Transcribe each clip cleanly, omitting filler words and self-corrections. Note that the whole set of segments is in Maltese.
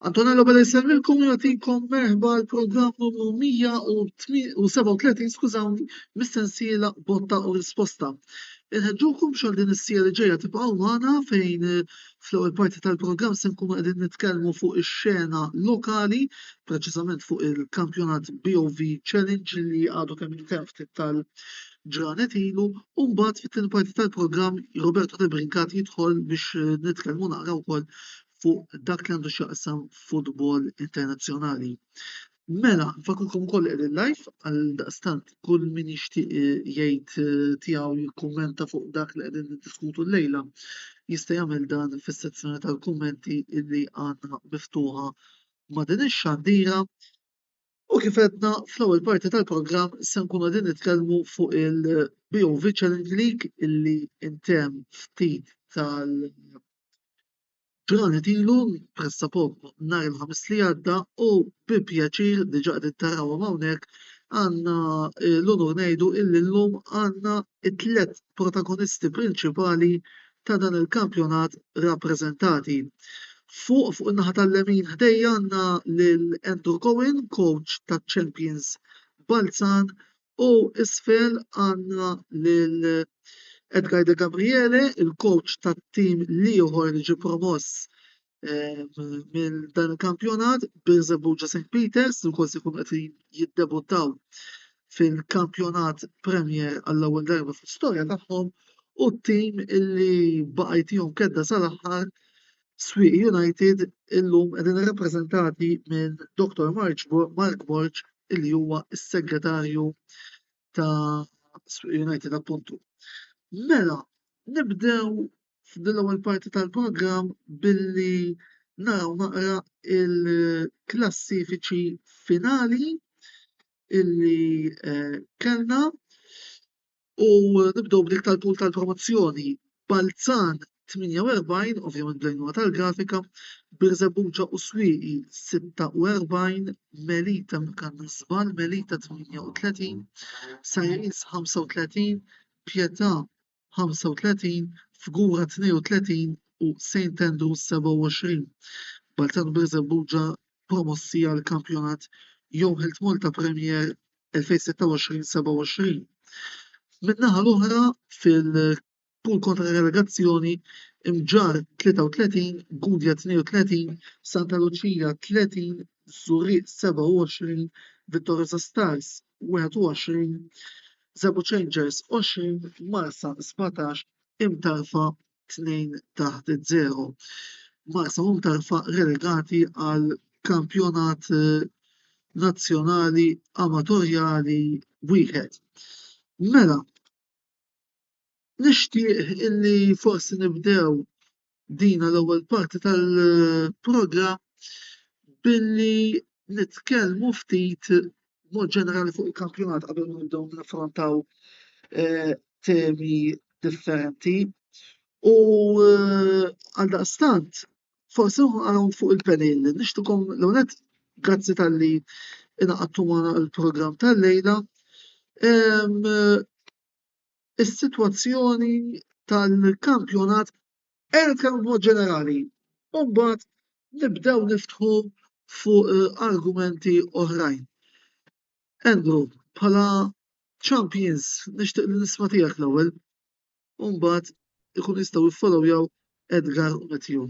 Antonello Bella jsellmilkom u jagħtikom merħba għal programm numru 137 skużawni mis-sensiela Botta u Risposta. Inħeġġukom biex għal din is-sija li ġejja tibqgħu magħna fejn eh, fl-ewwel parti tal-programm se nkunu qegħdin nitkellmu fuq ix-xena lokali, preċiżament fuq il-kampjonat BOV Challenge li għadu kemm intemm ftit tal-ġranet ilu, u mbagħad fit-tieni parti tal-programm Roberto De Brincat jidħol biex eh, nitkellmu naqra wkoll fuq dak li għandu x'jaqsam futbol internazzjonali. Mela, nfakrukom ukoll li qegħdin live għal daqstant kull min jixtieq eh, jgħid eh, tiegħu jikkummenta fuq dak li qegħdin niddiskutu llejla jista' jagħmel dan fis-sezzjoni tal-kummenti illi għandna miftuħa ma' din ix-xandira. U kif għedna fl-ewwel parti tal-programm se nkunu qegħdin nitkellmu fuq il-BOV Challenge League illi intemm ftit tal ġranet ilu, pressappoco nhar il-Ħamis li għadda u bi pjaċir diġà qegħdin tarawhom hawnhekk għandna eh, l-unur ngħidu illi llum għandna it-tliet protagonisti prinċipali ta' dan il-kampjonat rappreżentati. Fuq fuq in-naħa tal-lemin ħdejja għandna lil Andrew Cohen, coach taċ-Champions Balzan, u isfel għandna lil Edgar De Gabriele, il-coach tat-tim l-ieħor li ġie promoss eh, minn dan il-kampjonat, Birżebbuġa St. Peters, li wkoll se jkunu qed jiddebuttaw fil-kampjonat Premier għall-ewwel darba fl-istorja tagħhom u t-tim illi baqa' jtihom kedda sal-aħħar Swieqi United illum qegħdin irrappreżentati minn Dr. Mark Borg illi huwa s-segretarju ta' Swieqi United appuntu. Mela, nibdew f'din l-ewwel parti tal-programm billi naraw naqra il-klassifiċi finali illi eh, kellna u nibdew b'dik tal-pool tal-promozzjoni. Balzan 48, ovvjament bl-għajnuna tal-grafika, Birżebbuġa u Swieqi 46, Melita kanna żball, Melita 38, Sajris 35, Pietà 35, Fgura 32 u St Andrews 27. Balzan u Birżebbuġa promossi għall-kampjonat Joħelt Malta Premier 2026-27. Min-naħa l-oħra fil-pool kontra relegazzjoni Imġarr 33, Gudja 32, Santa Lucia 30, Żurrieq 27, Vittoriosa Stars 21, Żebbuġ Rangers 20, Marsa 17, Imtarfa 2 taħt iż-żero. Marsa u Mtarfa relegati għal kampjonat eh, nazzjonali amatorjali wieħed. Mela, nixtieq illi forsi nibdew dina l-ewwel parti tal-programm billi nitkellmu ftit mod ġenerali fuq il-kampjonat qabel ma nibdew naffrontaw eh, temi differenti. U eh, għaldaqstant, forsi naraw fuq il-panel, nixtukom l-għonet, grazzi tal-li inaqattu magħna l-programm tal-lejla. Is-sitwazzjoni tal-kampjonat Ejja nitkellmu b'mod ġenerali u mbagħad nibdew niftħu fuq eh, argumenti oħrajn. Andrew, bħala champions nixtieq li nisma' tiegħek l-ewwel u mbagħad ikun jistgħu jiffollowjaw Edgar u Matthew.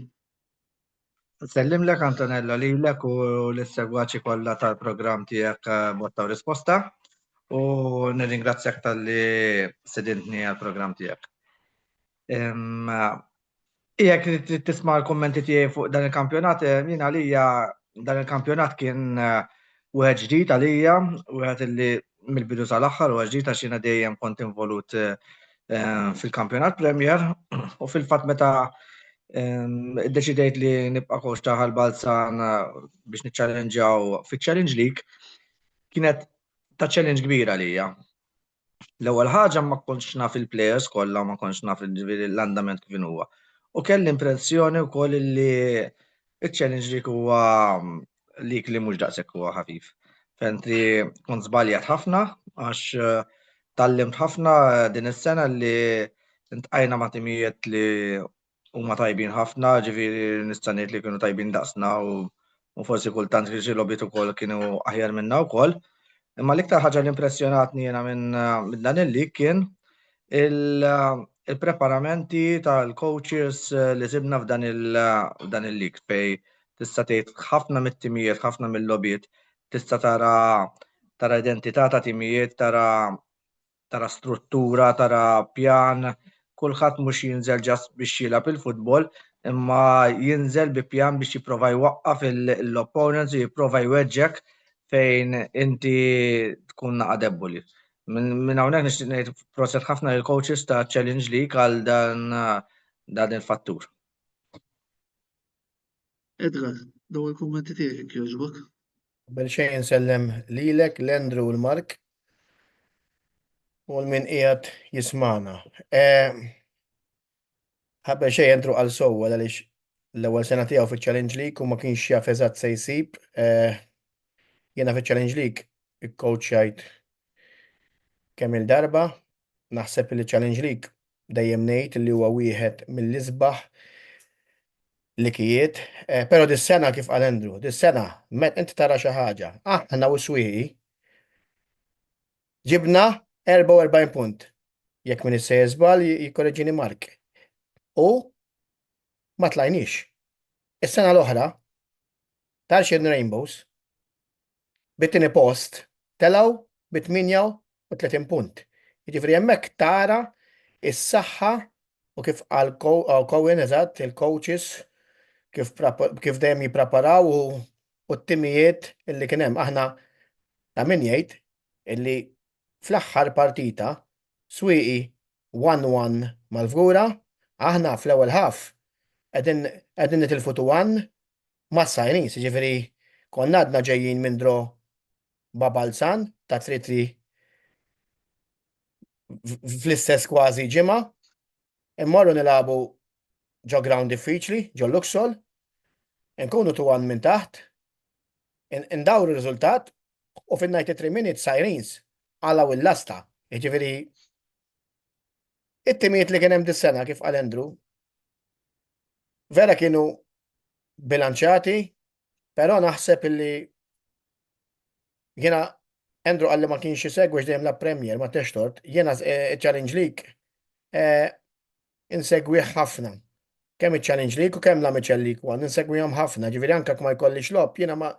Nsellimlek Antonello lilek u lis-segwaċi kollha tal-programm tiegħek eh, Botta u Risposta u nirringrazzjak talli sedintni għall-programm tiegħek. Jekk trid tisma' l-kummenti tiegħi fuq dan il-kampjonat, eh, jien għalija dan il-kampjonat kien eh, wieħed ġdid għalija, wieħed illi mill-bidu sal-aħħar huwa ġdid għax jiena dejjem kont involut eh, fil-kampjonat Premier u fil-fatt meta iddeċidejt li nibqa' coach ta' Ħal-Balzan biex niċċallenġjaw fiċ-Challenge League kienet ta' challenge kbira għalija. L-ewwel ħaġa ma kontx naf il-players kollha ma kontx naf l-andament kif huwa. U kelli impressjoni wkoll li il-challenge dik huwa lik li mhux daqshekk huwa ħafif. Fentri kont żbaljat ħafna għax eh, tallimt ħafna eh, din is-sena li ntqajna ma' timijiet li huma tajbin ħafna, ġifieri nista' ngħid li kienu tajbin daqsna u u forsi kultant xi logħbiet ukoll kienu aħjar minna wkoll. Imma l-iktar ħaġa li impressjonatni jiena minn dan il-lig kien il-preparamenti tal-coaches li sibna f'dan il-lig fej tista' tgħid ħafna mit-timijiet, ħafna mill-logħbiet tista' tara tara identità ta' timijiet, tara tara struttura, tara pjan, kulħadd mhux jinżel ġast biex jilgħab il-futbol, imma jinżel bi pjan biex jipprova jwaqqaf l-opponents u jipprova jweġġek fejn inti tkun naqa' debboli. Minn hawnhekk nixtieq ngħid proset ħafna lill coaches ta' Challenge League għal dan dan il-fattur. Edgar, l-ewwel kummenti tiegħek jekk jogħġbok. Qabel xejn insellem lilek, l-Andrew u l-Mark u l-min qiegħed jismagħna. Eh, qabel xejn Andrew qal sewwa għaliex l-ewwel sena tiegħu fiċ-Challenge League u ma kienx jaf eżatt se jsib. Eh, jiena fiċ-Challenge League ikkoċjajt kemm il-darba, naħseb li Challenge League dejjem ngħid li huwa wieħed mill-isbaħ likijiet, eh, però dis-sena kif qal Andrew, dis-sena met inti tara xi ħaġa, aħna u swieqi ġibna 44 punt. Jekk min issa jeżbal jikkoreġini Mark. U ma tlajniex. Is-sena l-oħra Tarxien Rainbows bit-tieni post telgħu bi 38 punt. Jiġifieri hemmhekk tara s-saħħa u kif qal Cohen eżatt il-coaches kif kif dejjem jippreparaw u t-timijiet illi kien hemm. Aħna ta' min jgħid illi fl-aħħar partita Swieqi 1-1 mal-Fgura, aħna fl-ewwel half qegħdin qegħdin nitilfu 2-1 mas-Sajnis, jiġifieri konna għadna ġejjin minn draw ma' Balzan ta' 3-3 fl-istess kważi ġimgħa. Immorru nilagħbu ġo ground diffiċli, ġo Luxol, inkunu 2-1 minn taħt, indawru r-riżultat u fin-93 minutes Sirens qalgħu l-lasta. Jiġifieri it-timijiet li kien hemm dis-sena kif qal Andrew vera kienu bilanċjati, però naħseb illi jiena Andrew qalli ma kienx isegwi dejjem la Premier ma tex tort, jiena eh, Challenge League eh, insegwih ħafna. Kemm iċ-Challenge League u kemm l-Amical League One, insegwihom ħafna, ġifieri anke ma jkollix logħob, jiena ma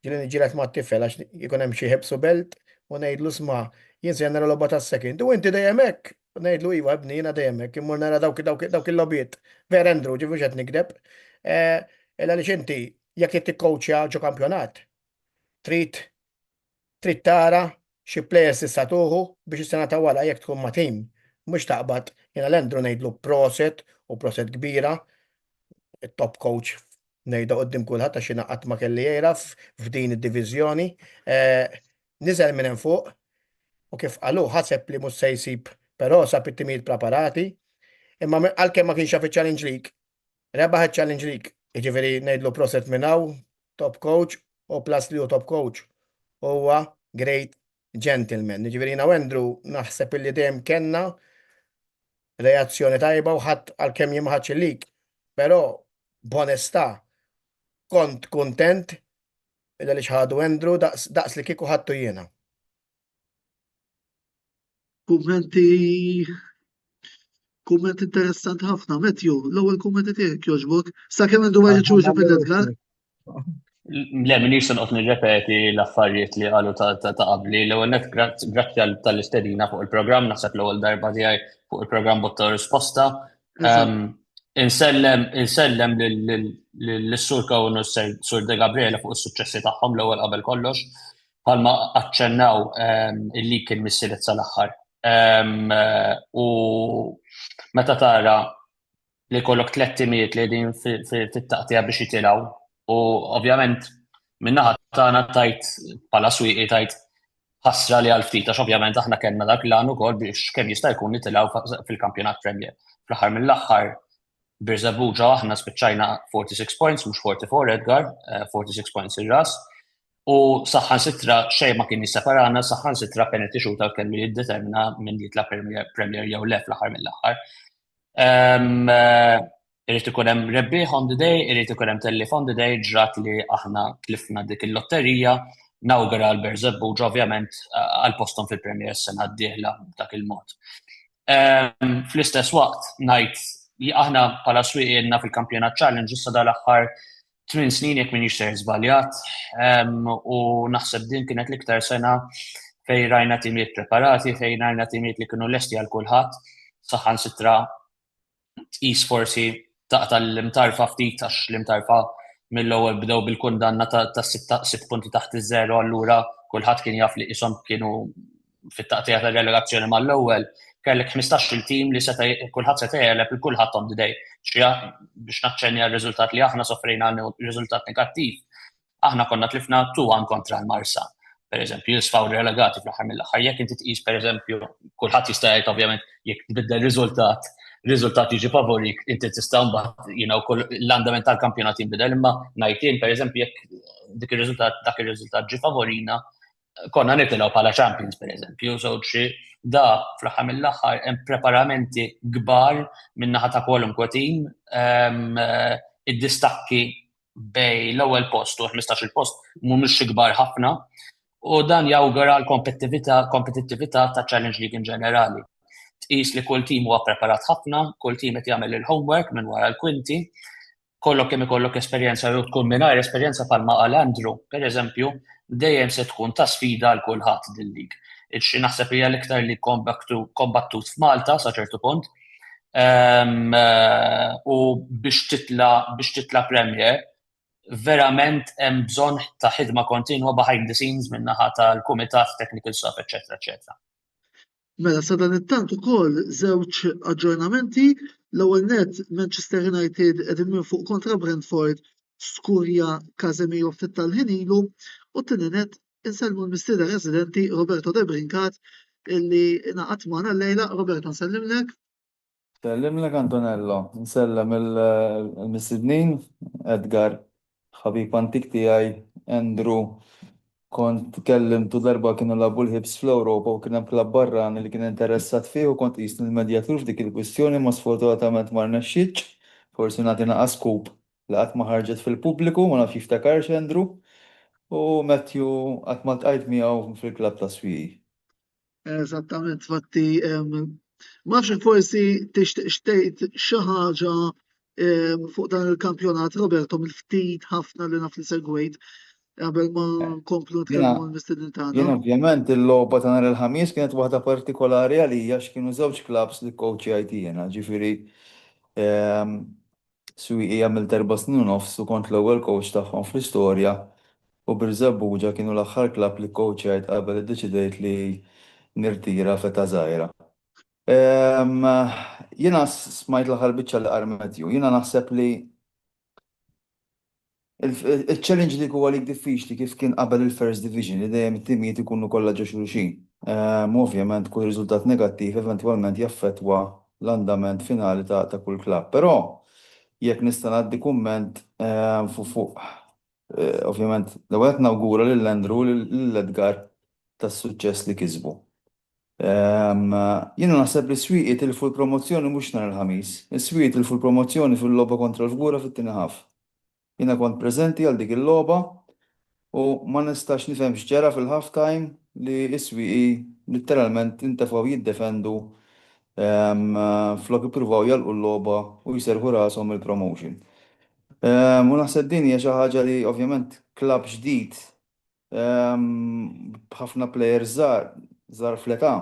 ġieli niġġieled mat-tifel għax ikun hemm xi ħibs u belt u ngħidlu sma' jien se nara logħba tas-second u inti dejjem hekk. U ngħidlu iva ibni jiena dejjem hekk immur nara dawk dawk dawk il-logħbiet. Ver Andrew, ġifieri mhux qed nikdeb. Eh, illa għaliex inti jekk trid tikkoċja ġo kampjonat, trid trid tara xi players tista' tuħu biex is-sena ta' wara jekk tkun ma' team mhux taqbad jiena l-Andrew ngħidlu proset u proset kbira it-top coach ngħidha quddiem kulħadd għax jiena qatt ma kelli għira f'din id-diviżjoni. Eh, niżel minn hemm fuq u kif qalu ħaseb li mhux se jsib però sab it-timijiet preparati. Imma għalkemm ma kienx jaf iċ-Challenge League, rebaħ iċ-Challenge League. Jiġifieri ngħidlu proset minn hawn, top coach u plus li hu top coach huwa great gentleman. Jiġifieri jiena u Andrew naħseb illi dejjem kellna reazzjoni tajba u ħadd għalkemm jien ma ħadx il-league, però b'onestà kont kuntent illa li ħadu Andrew daqs, daqs li kieku ħadtu jiena. Kummenti Kumment interessanti ħafna, Matthew, l-ewwel kummenti tiegħek jogħġbok. Sakemm intu ma ġiġ wieġeb Edgar. Le, minix se noqgħod nirrepeti l-affarijiet li qalu ta' qabli. L-ewwel net grazzi tal-istedina fuq il-programm, naħseb l-ewwel darba tiegħi fuq il-programm Botta Risposta. Ehm, insellem insellem lill-Sur Cohen u Sur De Gabriele fuq is-suċċessi tagħhom l-ewwel qabel kollox. Bħalma aċċennaw ehm, illi kien missiret sal-aħħar. Ehm, u meta tara li kollok tlet timijiet li qegħdin fit-taqtija biex jitilgħu u ovvjament minnaħa tagħna tajt bħala swieqi tajt ħasra li għal ftit għax ovvjament aħna kellna dak l-għan ukoll biex kemm jista' jkun nitilgħu fil-kampjonat Premier. Fl-aħħar mill-aħħar Birżebbuġa aħna spiċċajna 46 points, mhux 44 Edgar, 46 eh, points ir-ras. U saħansitra xejn ma kien jisseparana, saħansitra penalty shootout kellu jiddetermina min jitla Premier jew le fl-aħħar mill-aħħar. Ehm, eh, Irid ikun hemm rebbieħ on the day, irid ikun hemm tellief on the day, ġrat li aħna tlifna dik il-lotterija, nawgura għal Birżebbuġa ovvjament għal posthom fil-Premier s-sena d-dieħla b'dak il-mod. Ehm, fl-istess waqt ngħid li aħna bħala Swieqi ilna fil-Kampjonat Challenge issa dal-aħħar 8 snin jekk minix ser żbaljat ehm, u naħseb din kienet l-iktar sena fejn rajna timijiet preparati, fejn rajna timijiet li kienu lesti għal kulħadd, saħansitra tqis forsi taqta' l-imtarfa ftit għax l-imtarfa mill-ewwel bdew bil-kundanna ta' sitt punti taħt iż-żero allura kulħadd kien jaf li qishom kienu fit-taqtija ta' relegazzjoni mal-ewwel kellek 15 il-tim li seta' kulħadd seta' jegħleb il kulħadd on the day. Biex naċċenja r-riżultat li aħna sofrejna riżultat negattiv. Aħna konna tlifna 2-1 kontra l-Marsa. Per eżempju, jisfaw relegati fl-aħħar mill-aħħar. Jekk inti tqis per eżempju, kulħadd jista' jgħid ovvjament jekk tbiddel riżultat, riżultat jiġi favorik, inti tista' mbagħad you know, l-andament tal-kampjonat jinbidel, imma ngħid jien per eżempju jekk dik ir-riżultat dak ir-riżultat ġi favorina, konna nitilgħu bħala champions per eżempju, so xi da fl-aħħar mill-aħħar hemm preparamenti kbar min-naħa ta' kwalunkwe tim, ehm, id-distakki bej l-ewwel post u 15-il post mhumiex xi kbar ħafna u dan jawgura l-kompetittività kompetittività ta' Challenge League in ġenerali. Tqis li kull tim huwa preparat ħafna, kull tim qed jagħmel il-homework minn wara l-kwinti, kollok kemm ikollok esperjenza jew tkun mingħajr esperjenza bħalma qal Andrew, pereżempju, dejjem se tkun ta' sfida għal kulħadd din league. Xi naħseb hija l-iktar li kombattut f'Malta sa ċertu punt, Ehm, eh, u biex titla biex titla Premier verament hemm bżonn ta' ħidma kontinwa behind the scenes minn naħa tal-kumitat, technical staff, eċetera, eċetera. Mela sa dan it-tant ukoll żewġ aġġornamenti. L-ewwel net Manchester United qegħdin minn fuq kontra Brentford skurja Casemiro ftit tal-ħin ilu u t-tieni net Insellmu l-mistieden residenti Roberto Debrincat illi ingħaqad magħna llejla. Roberto nsellimlek. Nsellimlek Antonello, nsellem il-mistednin, Edgar, ħabib antik tiegħi, Andrew, kont kellimtu darba kienu lagħbu l-ħibs fl-Ewropa u kien hemm klabb barrani li kien interessat fih u kont qisni l-medjatur f'dik il-kwistjoni imma sfortunatament ma rnexxietx, forsi nagħti naqa' scoop li qatt ma ħarġet fil-pubbliku, ma nafx jiftakarx Andrew, u Matthew qatt ma ltqajt miegħu fil-klabb ta' Swieqi. Eżattament, fatti ma nafx jekk forsi tixtieq tgħid xi ħaġa fuq dan il-kampjonat Roberto mill-ftit ħafna li naf li segwejt qabel ma nkomplu nitkellmu mal-mistednin tagħna. Jien ovvjament il-logħba ta' nhar il-Ħamis kienet waħda partikolari għalija x'kienu żewġ klabbs li kkowċjajt jiena, ġifieri Swieqi għamilt erba' snin u nofs u kont l-ewwel coach tagħhom fl-istorja u Birżebbuġa kienu l-aħħar klabb li kkowċjajt qabel iddeċidejt li nirtira f'età żgħira. Jiena smajt l-aħħar biċċa li qal Matthew. Jiena naħseb li Il-Challenge League huwa league diffiċli kif kien qabel il-First Division li dejjem it-timijiet ikunu kollha ġo xulxin. U ovvjament kull riżultat negattiv eventwalment jaffettwa l-andament finali ta' kull klabb. Però jekk nista' ngħaddi kumment fuq ovvjament l-ewwel qed nawgura lil Andrew u lil Edgar tas-suċċess li kisbu. Jiena naħseb li s-Swieqi tilfu l-promozzjoni mhux nhar il-Ħamis. Is-Swieqi tilfu l-promozzjoni fil-logħba kontra l-Fgura fit-tieni half. Jiena kont preżenti għal dik il-logħba u ma nistax nifhem x'ġara fil-half time li s-Swieqi litteralment intefgħu jiddefendu flok ippruvaw jagħlqu l-logħba u jserrħu rashom mill-promotion. U naħseb din hija xi ħaġa li ovvjament klabb ġdid b'ħafna plejers żgħar, żgħar fl-età,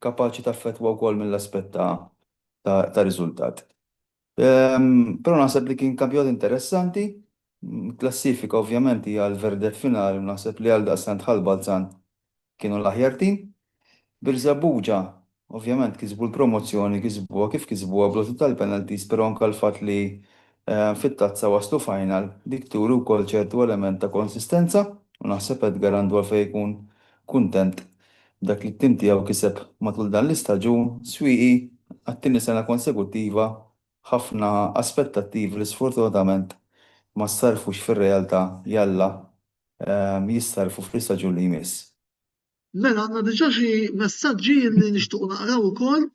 kapaċi taffettwa wkoll mill-aspett ta' ta' riżultat. Però naħseb li kien kampjonat interessanti, klassifika ovvjament hija l-verdett finali u naħseb li għaldaqstant Ħal Balzan kienu l-aħjar tim. Birżebbuġa ovvjament kisbu l-promozzjoni, kisbuha kif kisbuha bl-għoti tal-penalties però anke l-fatt li fit-tazza waslu final dik turi wkoll ċertu element ta' konsistenza u naħseb Edgar għandu għalfejn ikun kuntent b'dak li t-tim tiegħu kiseb matul dan l-istaġun. Swieqi għat-tieni sena konsekuttiva ħafna aspettattivi li sfortunatament ma ssarrfux fir-realtà jalla jissarrfu fl-istaġun li jmiss. Mela għandna diġà xi messaġġi li nixtiequ naqraw ukoll.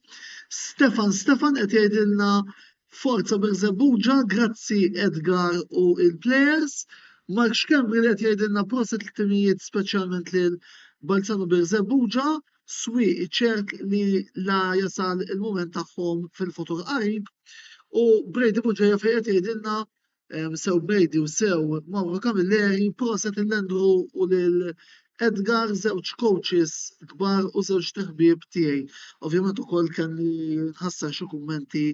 Stefan Stefan qed jgħidilna. Forza Birżebbuġa, grazzi Edgar u il-players. Mark Schembri li qed jgħidilna proset lit-timijiet speċjalment lil Balzan u Birżebbuġa, Swieqi ċert li la jasal il-mument tagħhom fil-futur qarib. U Brady Bugeja fejn qed jgħidilna sew Brady u sew Mauro Camilleri, proset lil Andrew u lil Edgar, żewġ coaches kbar u żewġ ħbieb tiegħi. Ovvjament ukoll kelli nħassar xi kummenti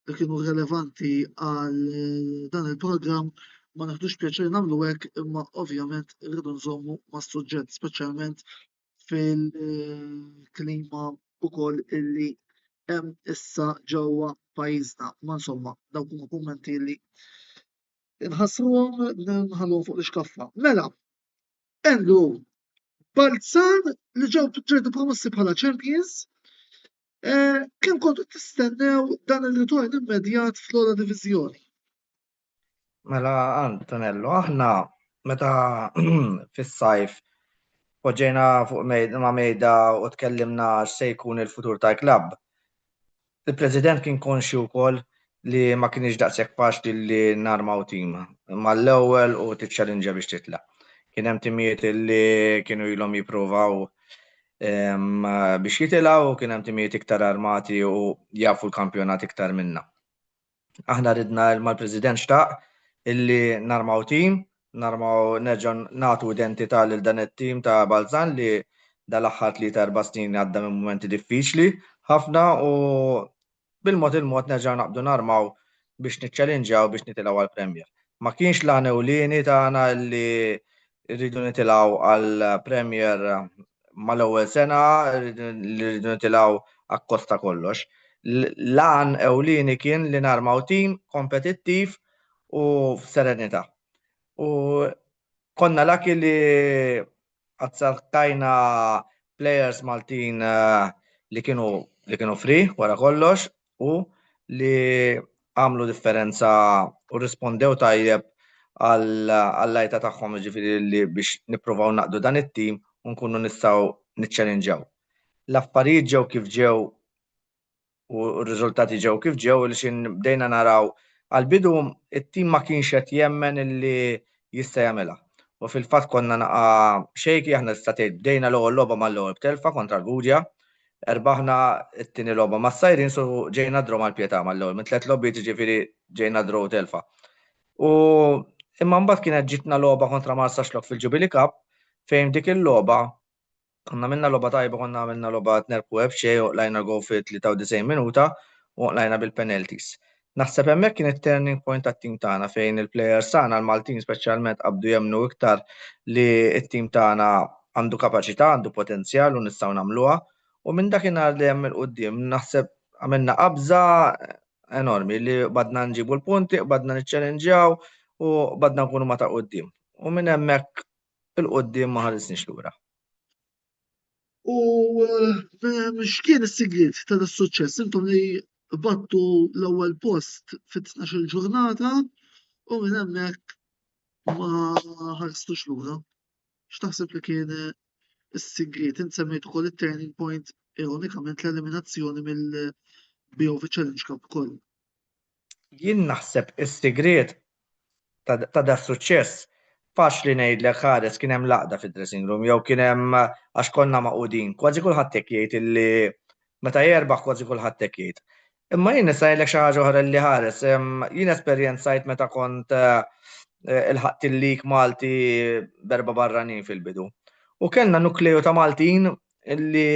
li kienu relevanti għal dan il-programm, ma neħdux pjaċir nagħmlu hekk, imma ovvjament irridu nżommu mas-suġġett, speċjalment fil-klima ukoll illi hemm issa ġewwa pajjiżna. Ma insomma, dawk huma kummenti li nħassruhom nħalluhom fuq l-ixkaffa. Mela, Andrew, Balzan li ġew ġejtu promossi bħala champions, eh, kemm kontu tistennew dan il-ritorn immedjat fl-ogħla diviżjoni? Mela Antonello, aħna meta fis-sajf poġġejna fuq ma' mejda u tkellimna x'se jkun il-futur tal-klabb. Il-President kien konxju wkoll li ma kienx daqshekk faċli li narmaw tim mal-ewwel u tiċċalinġa biex titla'. Kien hemm timijiet li kienu ilhom jippruvaw biex jitilgħu u kien hemm timijiet iktar armati u jafu l-kampjonat iktar minna. Aħna ridna mal-President xtaq illi narmaw tim, narmaw nerġgħu nagħtu identità lil dan it-tim ta' Balzan li dal-aħħar 3-4 snin għadda minn mumenti diffiċli ħafna u bil-mod il-mod nerġgħu naqbdu narmaw biex niċċelinġaw biex nitilgħu għall-Premier. Ma kienx l-għan ewlieni tagħna li rridu nitilgħu għall-Premier mal-ewwel sena, li rridu nitilgħu akkost ta' kollox. L-għan ewlieni kien li narmaw tim kompetittiv u f'serenità. U konna laki li azzartajna players Maltin eh, li kienu li kienu free wara kollox u li għamlu differenza u rispondew tajjeb għall-lajta tagħhom ġifieri li biex nippruvaw naqdu dan it-tim u nkunu nistgħu niċċelinġaw. L-affarijiet ġew kif ġew u r-riżultati ġew kif ġew li xin bdejna naraw għal-bidu it-tim ma kienx qed jemmen illi jista' jagħmilha. U fil-fatt konna naqa xejki aħna tista' tgħid bdejna l-ewwel logħba mal-ewwel b'telfa kontra l-Gudja, Erbaħna t-tieni logħba mas-Sajrin su ġejna draw mal-Pietà mal-ewwel minn tliet logħbiet jiġifieri ġejna draw telfa. U imma mbagħad kienet ġitna logħba kontra Marsaxlokk fil-Jubilee Cup fejn dik il-logħba konna għamilna logħba tajba konna għamilna logħba qed nerbħu b'xejn u qlajna goal fit-93 minuta u qlajna bil-penalties. Naħseb hemmhekk kien it-turning point tat-tim tagħna fejn il-plejers tagħna l-Maltin speċjalment qabdu jemmnu iktar li t-tim tagħna għandu kapaċità, għandu potenzjal u nistgħu nagħmluha. U minn dakinhar li hemm il-quddiem naħseb għamilna qabża enormi li badna nġibu l-punti, badna niċċelenġjaw u badna nkunu ma ta' quddiem. U minn hemmhekk il-quddiem ma ħarisniex lura. U eh, x'kien is-sigriet ta' das-suċċess? Intom li battu l-ewwel post fit-12 ġurnata u minn hemmhekk ma ħarstux lura. X'taħseb li kien eh, is-sigriet? Int semmejt ukoll it-turning point ironikament l-eliminazzjoni mill-BOV Challenge Cup ukoll. Jien naħseb is-sigriet ta' da suċċess faċli ngħidlek ħares kien hemm laqda fid-dressing room jew kien hemm għax konna magħqudin. Kważi kulħadd hekk jgħid illi meta jerbaħ kważi kulħadd hekk jgħid. Imma jien nista' ngħidlek xi ħaġa oħra li ħares, jien esperjenzajt meta kont eh, ilħaqt il-lig Malti berba barranin fil-bidu. U kellna nukleju ta' Maltin illi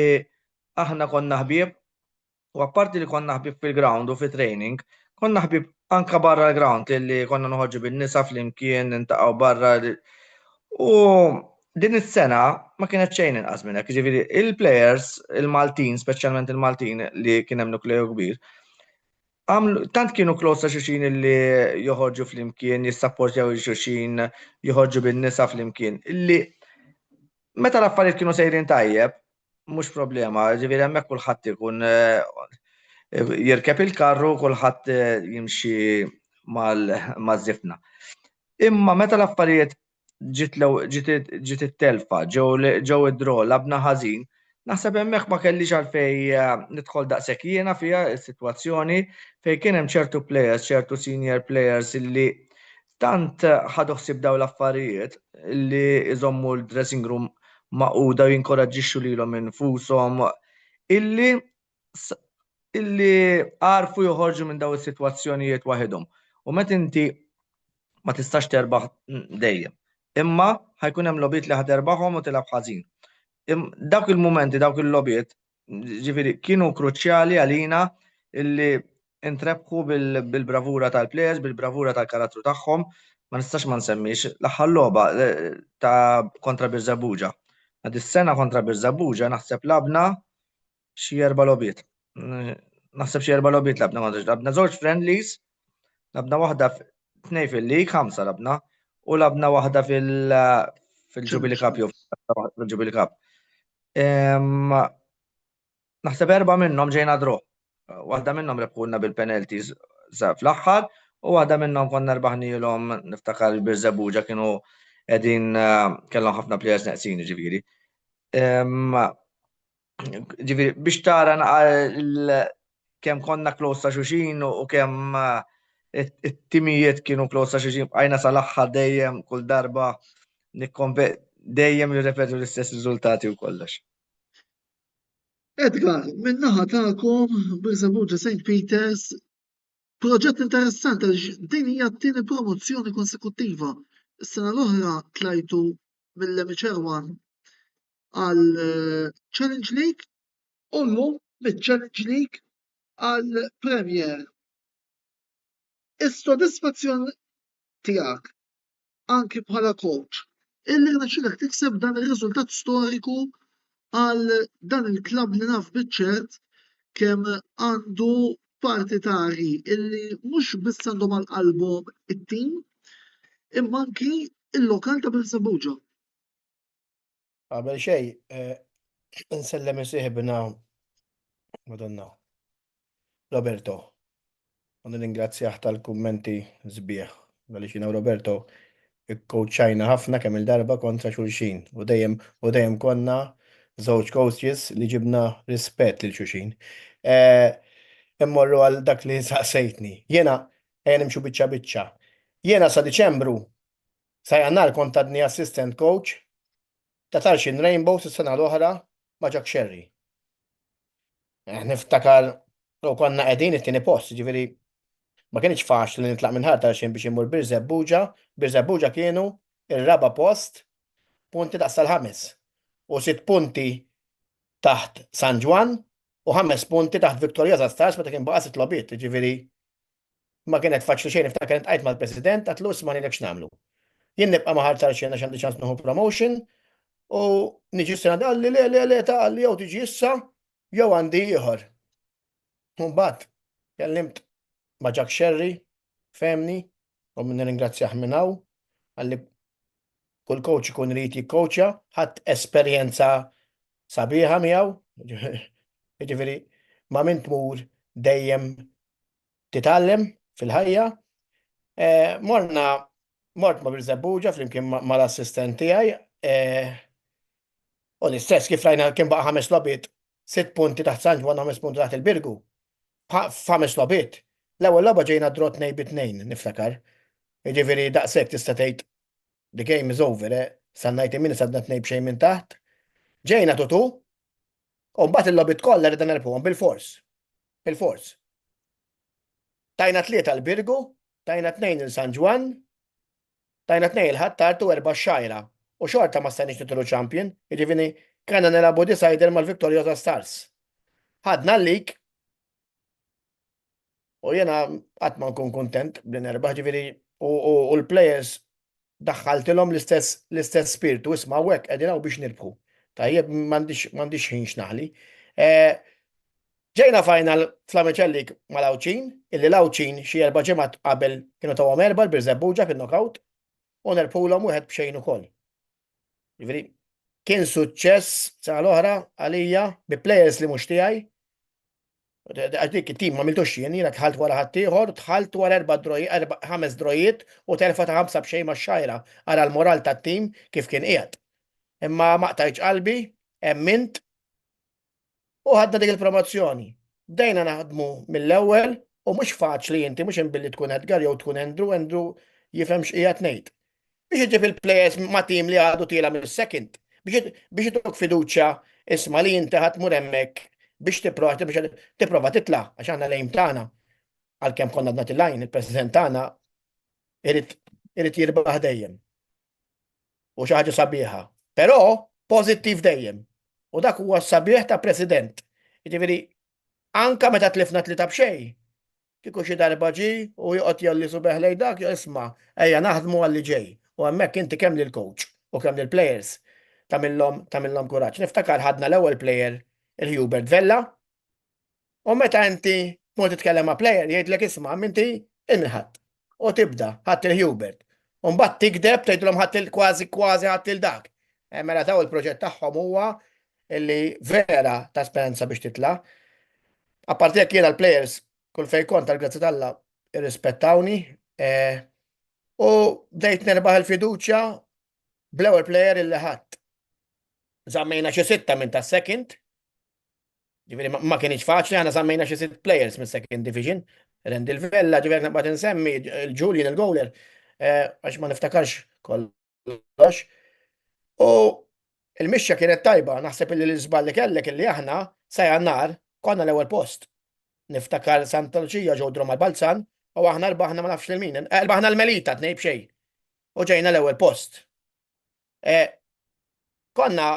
aħna konna ħbieb U apparti li konna ħbieb fil-ground u fit-training, konna ħbieb anka barra l-ground li konna noħorġu bin-nisa flimkien, nintaqgħu barra. U din is-sena ma kienet xejn inqas minn hekk. Ġifieri il-players, il-Maltin, speċjalment il-Maltin li kien hemm nukleju kbir, għamlu tant kienu close ta' xulxin li joħorġu flimkien, jissapportjaw il-xulxin, joħorġu bin-nisa flimkien, illi meta l-affarijiet kienu sejrin tajjeb, mhux problema, ġifieri hemmhekk kulħadd ikun eh, jirkeb il-karru, kulħadd eh, jimxi mal-żifna. Imma meta l-affarijiet ġiet it-telfa, ġew id-draw, labna ħażin, Naħseb hemmhekk ma kellix għalfejn eh, nidħol daqshekk jiena fiha s-sitwazzjoni fejn kien hemm ċertu players, ċertu senior players illi tant ħadu ħsieb dawn l-affarijiet li iżommu l-dressing room maquda u jinkoraġġixxu lilhom infushom illi illi għarfu joħorġu minn daw is-sitwazzjonijiet waħedhom. U meta inti ma tistax terbaħ dejjem. Imma ħajkun hemm logħbiet li ħaterbaħhom u tilgħab ħażin. Dawk il-mumenti, dawk il-logħbiet, ġifieri kienu kruċjali għalina illi intrebħu bil-bravura tal-players, bil-bravura tal-karattru tagħhom, ma nistax ma nsemmix l-aħħar logħba eh, ta' kontra Birżebbuġa. Għad is-sena kontra Birżebbuġa naħseb labna xi erba' logħbiet. Naħseb xi erba' logħbiet labna kontra labna żewġ friendlies, labna waħda tnej fil-lig, ħamsa labna, u labna waħda fil-Jubilee Cup jew fil-Jubilee Cup. Naħseb erba' minnhom ġejna draw. Waħda minnhom rebħulna bil-penalties fl-aħħar u waħda minnhom konna rbaħnielhom niftakar il-Birżebbuġa kienu qegħdin eh, kellhom ħafna players neqsin ġifieri. Ġifieri biex tara kemm konna close ta' xulxin u kemm eh, it-timijiet kienu close ta' xulxin bqajna sal-aħħar dejjem kull darba nikkompe dejjem nirrepetu l-istess riżultati u kollox. Edgar, min-naħa tagħkom, Birżebbuġa St. Peters, proġett interessanti għaliex din hija t-tieni promozzjoni konsekuttiva. Is-sena l-oħra tlajtu mill-Amateur One għal eh, Challenge League u llum mill-Challenge League għal Premier. Is-sodisfazzjon tiegħek anki bħala coach, illi rnexxielek tikseb dan ir-riżultat storiku għal dan il-klabb li naf biċ-ċert kemm għandu partitarji illi mhux biss għandhom għal qalbhom it-tim imma anki il-lokal ta' Birżebbuġa. Qabel xejn, eh, insellem isieħbna Madonna. Roberto. U nirringrazzjah tal-kummenti sbieħ għaliex jiena u Roberto ikkowċajna ħafna kemm il-darba kontra xulxin u dejjem u dejjem konna żewġ coaches li ġibna rispett lil xulxin. Eh, immorru għal dak li saqsejtni. Jiena ejja nimxu biċċa biċċa. Jiena sa Diċembru sa Jannar kont għadni assistant coach ta' Tarxien Rainbows is-sena l-oħra ma' Jack Scerri. Eh, niftakar u konna qegħdin it-tieni post, ġifieri ma kienx faċli li nitlaq minn Ħal Tarxien biex immur Birżebbuġa. Birżebbuġa kienu ir-raba' post punti daqs tal-ħames u sitt punti taħt San Ġwann u ħames punti taħt Victoriosa Stars meta kien baqa' sitt logħbiet, ġifieri Ma kienet faċli xejn, niftakar intqajt mal-President, għatlu isma' ngħidlek x'nagħmlu. Jien nibqa' ma' Ħal Tarxien għax għandi ċans nieħu promotion u niġi s-sena qalli le le le ta' qalli jew tiġi issa jew għandi ieħor. U mbagħad kellimt ma' Jack Scerri, fehmni, u nirringrazzjah minn hawn, qalli kull coach ikun irid jikkowċja, ħadt esperjenza sabiħa miegħu, jiġifieri ma' min tmur dejjem titgħallem fil-ħajja. Eh, morna mort ma' Birżebbuġa flimkien mal-assistent tiegħi. Eh, u l-istess kif rajna kien baqa' ħames logħbiet, sitt punti taħt San Ġwann, ħames punti taħt il-Birgu. F'ħames logħbiet. L-ewwel logħba ġejna draw tnejn bi tnejn, niftakar. Jiġifieri daqshekk tista' tgħid the game is over, eh? Sa 90 minutes għadna tnejn b'xejn minn taħt. Ġejna tutu, u mbagħad il-logħbiet kollha ridna nerbħuhom bil-fors. Bil-fors. Tajna tlieta l-Birgu, tajna tnejn il San Ġwann, tajna tnejn il-Ħ'Attard u erba' x-Xgħajra. U xorta ma stajniex nitilgħu champion, jiġifieri kellna nilagħbu decider mal-Victoriosa Stars. Ħadna l-league u jiena qatt ma nkun kuntent bli nerbaħ, ġifieri u l-players daħħaltilhom l-istess l-istess spirtu, isma' hawnhekk qegħdin hawn biex nirbħu. Tajjeb m'għandix m'għandix ħin x'naħli. Eh, ġejna final fl-Amiċelli mal-Għawdxin, illi l-Għawdxin xi erba' ġimgħat qabel kienu tawhom erba' l-Birżebbuġa fin-knockout u nerbħulhom wieħed b'xejn ukoll. Ġifieri kien suċċess sena l-oħra għalija bi players li mhux tiegħi Għax dik it-tim ma miltux jien, jiena dħalt wara ħaddieħor, dħalt wara erba' erba' ħames drojiet u telfa ta' ħamsa b'xejn max-Xgħajra. Ara l-moral tat-tim kif kien qiegħed. Imma ma qtajtx qalbi, emmint. U ħadna dik il-promozzjoni. Bdejna naħdmu mill-ewwel u mhux faċli inti mhux imbilli tkun Edgar jew tkun Andrew, Andrew jifhem x'qiegħed ngħid. Biex iġib il-players ma' tim li għadu tiela mis-second, biex ituk fiduċja isma' li inti ħa tmur hemmhekk biex tipprova biex tipprova titla' għax aħna l-aim tagħna għalkemm konna għadna tilgħin il-president tagħna irid irid jirbaħ dejjem. U xi ħaġa sabiħa. Però pożittiv dejjem. U dak huwa s-sabiħ ta' president. Jiġifieri anka meta tlifna tlieta b'xejn, kieku xi darba ġie u joqgħod jgħolli subeħ lejn dak, isma' ejja naħdmu għal li ġej. U hemmhekk inti kemm lill-coach u kemm lill-players tagħmilhom tagħmilhom kuraġġ. Niftakar ħadna l-ewwel player il-Hubert Vella U meta inti tmur titkellem ma' player jgħidlek isma' inti il-ħadd. U tibda ħadd il-Hubert. U mbagħad tikdeb tgħidilhom ħadd il kważi kważi ħadd il dak. Eh, mela taw il-proġett tagħhom huwa illi vera ta' speranza biex titla'. Apparti jekk jiena l-players kull fejn kont tal-grazzi t'Alla irrispettawni eh, u bdejt nerbaħ il-fiduċja bl-ewwel player illi ħadd. Żammejna xi sitta minn ta' second, Ġifieri ma kienx faċli, aħna żammejna xi sitt players mis-second division. Randall Vella, ġifieri naqbad insemmi, il-Julian il-goaler, eh, għax ma niftakarx kollox. U il-mixja kienet tajba, naħseb li l-iżball li kellek illi aħna sa jannar konna l-ewwel post. Niftakar Santa Lucia ġew drom għal-Balzan u aħna rbaħna ma nafx lil min. Eh, rbaħna l-Melita tnej b'xejn. U ġejna l-ewwel post. Eh, konna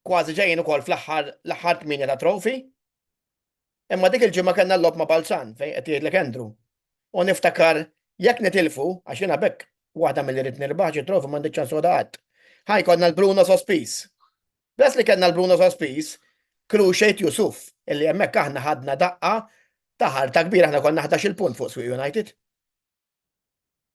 kważi ġejjin ukoll fl-aħħar l-aħħar tmienja ta' trofi. Imma dik il-ġimgħa kellna l-logħob ma' Balzan fejn qed jgħidlek Andrew. U niftakar jekk nitilfu, għax jiena b'hekk waħda milli rrid nirbaħ xi trofi m'għandek ċans soda qatt. Ħa jkollna l-Bruno sospiż. Bes li kellna l-Bruno sospiż, Cruciate Yusuf, illi hemmhekk aħna ħadna daqqa ta' ħarta kbira aħna konna 11 punt fuq Swieqi United.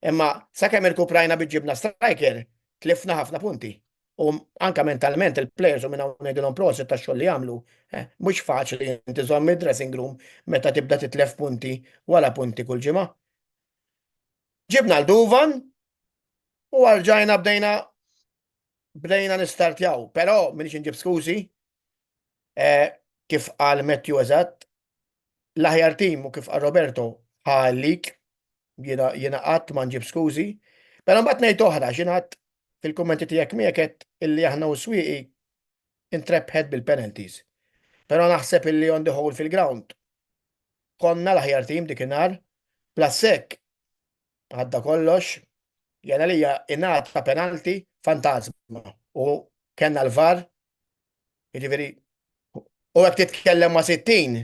Imma sakemm irkuprajna biex ġibna striker, tlifna ħafna punti. U anka mentalment il-players u minn hawn ngħidilhom prosit tax-xogħol li jagħmlu. Eh, mhux faċli inti żomm id-dressing room meta tibda titlef punti wara punti kull ġimgħa. Ġibna l-Duvan u rġajna bdejna bdejna nistartjaw, però minix inġib skużi, eh, kif qal Matthew eżatt, l-aħjar tim u kif qal Roberto ħa l-lig, jiena jiena qatt ma nġib skużi. Però mbagħad ngħid oħra xi ngħad fil-kummenti tiegħek miegħek għedt illi aħna u Swieqi intrebħet bil-penalties. Però naħseb illi on the whole fil-ground konna l-aħjar tim dikinhar, plus hekk għadda kollox, jena lija ingħata penalti fantasma u kellna l-VAR Jiġifieri, u hekk titkellem ma' 60,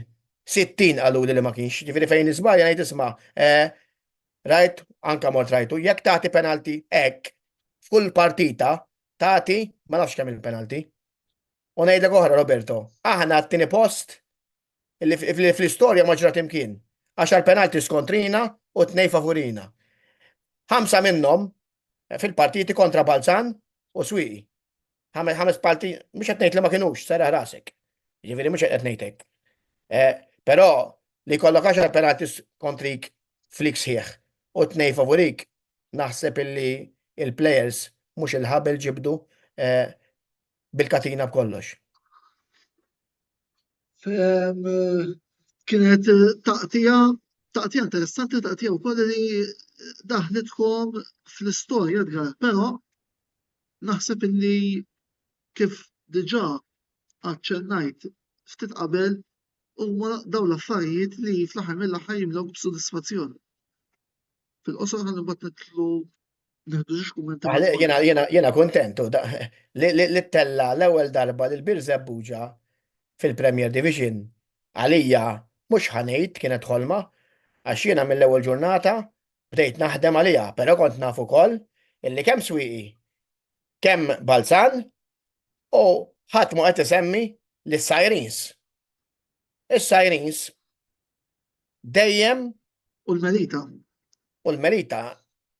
60 qaluli li ma kienx, jiġifieri fejn iżbalja ngħid isma' eh, rajt, anka mort rajtu, jekk tagħti penalti hekk f'kull partita tagħti ma nafx kemm il-penalti. U ngħidlek oħra Roberto, aħna t-tieni post li fl-istorja ma ġrat imkien. Għaxar penalti skontrina u tnej favurina. Ħamsa minnhom fil-partiti kontra Balzan u Swieqi. ħames parti, mhux qed ngħid li ma kinux, serraħ rasek. Jiġifieri mhux qed ngħid hekk. Eh, però li jkollok għaxar penaltis kontrik flik sħiħ u tnej favorik, naħseb illi il-players mhux il-ħabel ġibdu eh, bil-katina b'kollox. Kienet eh, taqtija taqtija interessanti, taqtija wkoll li daħlitkom fl-istorja, però Naħseb illi kif diġà aċċennajt ftit qabel huma dawn l-affarijiet li fl-aħħar mill-aħħar jimlewk b'sodisfazzjon. Fil-qosor ħalli mbagħad nidħlu nieħdu xi kummenti. Jiena jiena jiena kuntent li ttella l-ewwel darba lil Birżebbuġa fil-Premier Division għalija mhux ħa ngħid kienet ħolma għax jiena mill-ewwel ġurnata Bdejt naħdem għaliha, però kont naf ukoll illi kemm Swieqi, kemm Balzan u ħadd mhu qed isemmi lis-Sirens. Is-Sirens dejjem U l-Melita. U l-Melita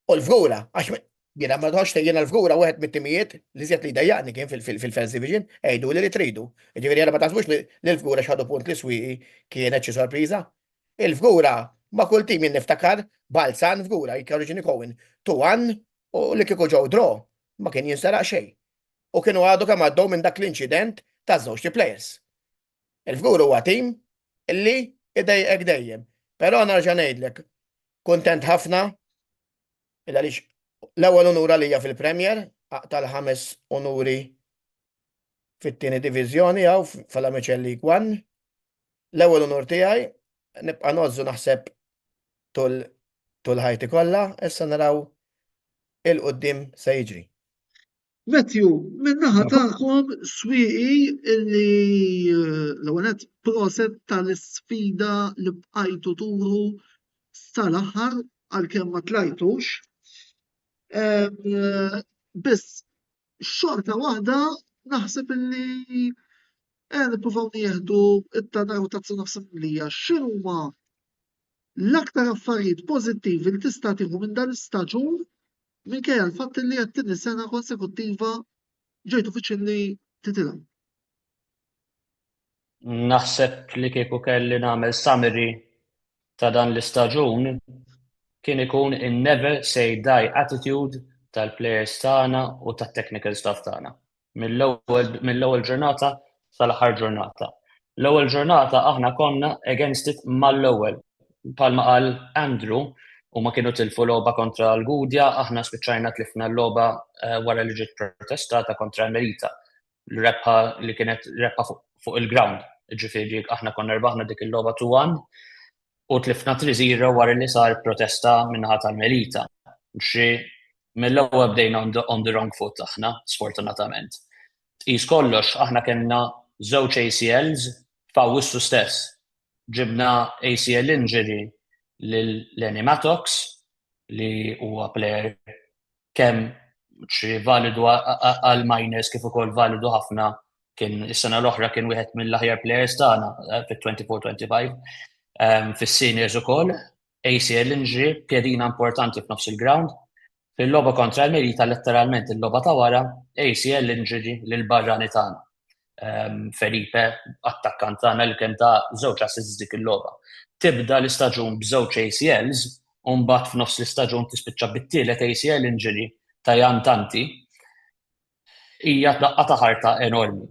u l-Fgura, għax jiena ma tħossx jiena l-Fgura wieħed mit-timijiet li żjed li jdejjaqni kien fil-First Division, għiduli li tridu. Jiġifieri jiena ma taħsbux li l-Fgura x'ħadu punt li Swieqi kienet xi sorpriża. Il-Fgura ma' kull tim jien niftakar Balzan Fgura jikkorriġini Cohen 2-1 u li kieku ġew draw ma kien jinseraq xejn. U kienu għadu kemm għaddew minn dak l-inċident taż-żewġt players. Il-Fgur huwa tim illi idejqek dejjem. Però nerġa' ngħidlek, kuntent ħafna il għaliex l-ewwel unur għalija fil-Premier, aqta' l-ħames unuri fit-tieni diviżjoni hawn fl-Amichel League One. L-ewwel unur tiegħi nibqa' ngħożżu naħseb tul tul ħajti kollha, issa naraw 'il quddiem se jiġri. Matthew, min-naħa tagħkom Swieqi illi l-ewwel nett proset tal-isfida li bqajtu turu sal-aħħar għalkemm ma tlajtux. Biss xorta waħda naħseb illi eh, nippruvaw nieħdu it-tanaw tazza nofs mimlija. X'inhuma l-aktar affarijiet pożittivi li tista' tieħu minn dan l-istaġun minkejja l-fatt li għat-tieni sena konsekuttiva ġejtu viċin li titilgħu? Naħseb li kieku kelli nagħmel summary ta' dan l-istaġun kien ikun in-never say die attitude tal-players tagħna u tat-technical staff tagħna. Mill-ewwel mill-ewwel ġurnata sal-aħħar ġurnata. L-ewwel ġurnata aħna konna against it mal-ewwel. Palma qal Andrew huma kienu tilfu logħba kontra l-Gudja, aħna spiċċajna tlifna l-logħba eh, wara li ġiet protestata kontra Melita. L-rebħa li kienet rebħa fuq il-ground. Ġifieri aħna konna rbaħna dik il-logħba 2-1 u tlifna 3-0 wara li sar protesta min-naħa tal-Melita. Xi mill-ewwel bdejna on the, on the wrong foot aħna, sfortunatament. Tqis kollox, aħna kellna żewġ ACLs f'Awwissu stess. Ġibna ACL injury lil Lenny Mattox li huwa player kemm xi validu għal minors kif ukoll validu ħafna kien is-sena l-oħra kien wieħed mill-aħjar players tagħna eh, fit-24-25 ehm, fis-seniors ukoll ACL injury pjedina importanti f'nofs il-ground fil-logħba kontra l-Melita letteralment il-logħba ta' wara ACL injury lil barrani tagħna. Ehm, Felipe, attakkant tagħna li kien ta' żewġ assists dik il-logħba. Tibda l-istaġun b'żewġ ACLs u mbagħad f'nofs l-istaġun tispiċċa bit-tielet ACL injury ta' Jan Tanti, hija daqqa ta' ħarta enormi.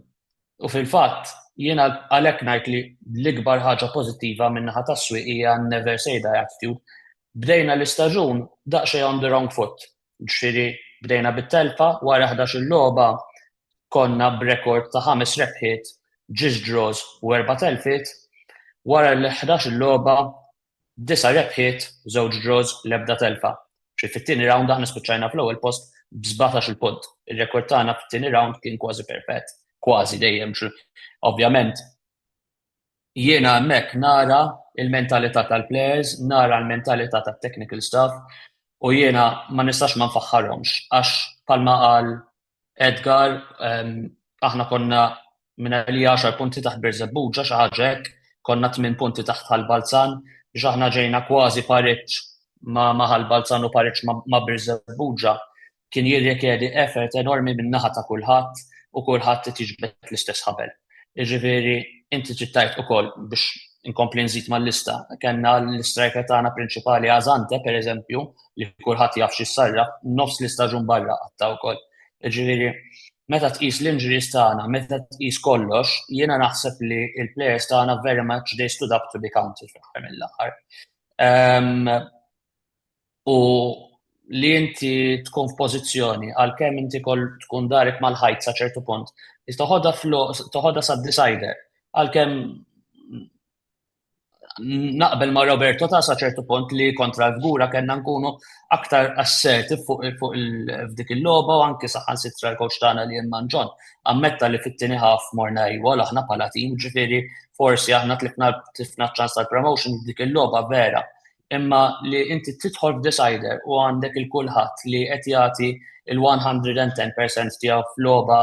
U fil-fatt, jiena għalhekk ngħid li l-ikbar ħaġa pożittiva min-naħa tas-Swieq hija never say die attitude. Bdejna l-istaġun daqsxejn on the wrong foot. Ġifieri bdejna bit-telfa wara 11-il logħba konna b'rekord ta' ħames rebħiet, ġiex draws u erba' telfiet. Wara l-11-il logħba, disa' rebħiet, żewġ draws, l-ebda telfa. Ġifieri fit-tieni round aħna spiċċajna fl-ewwel post b'17-il punt. Ir-rekord tagħna fit-tieni round kien kważi perfett, kważi dejjem. Ovvjament Jiena hemmhekk nara il-mentalità tal-players, nara l-mentalità tat-technical staff u jiena ma nistax ma nfaħħarhomx għax bħalma qal Edgar ehm, aħna konna minn għalija 10 punti taħt Birżebbuġa xi ħaġa hekk, konna 8 punti taħt Ħal Balzan biex aħna ġejna kważi pariġġ ma' ma' Ħal Balzan u pariġġ ma' Birżebbuġa kien jirrikjedi effort enormi min-naħa ta' kulħadd u kulħadd irid jiġbed l-istess ħabel. Jiġifieri inti trid tgħid ukoll biex inkompli nżid mal-lista, kellna l-istriker tagħna prinċipali Azante pereżempju li kulħadd jaf xi sarraf nofs l-istaġun barra qatta' wkoll. Jiġifieri meta tqis l-injuries tagħna, meta tqis kollox, jiena naħseb li l-players tagħna very much they stood up to be counted fl-aħħar mill-aħħar. Ehm, U li inti tkun f'pożizzjoni għalkemm inti kol tkun darek mal-ħajt sa ċertu punt, li toħodha toħodha sa decider għalkemm naqbel ma' Roberto ta' sa ċertu punt li kontra l-Fgura kellna nkunu aktar assertive fuq fuq f'dik il-logħba u anki saħansitra l-coach tagħna li Imman John ammetta li fit-tieni ħaf morna iwa aħna bħala tim, ġifieri forsi aħna tlifna tlifna ċans tal-promotion f'dik il-logħba vera. Imma li inti tidħol f'decider u għandek il-kulħadd li qed jagħti il-110% tiegħu f'logħba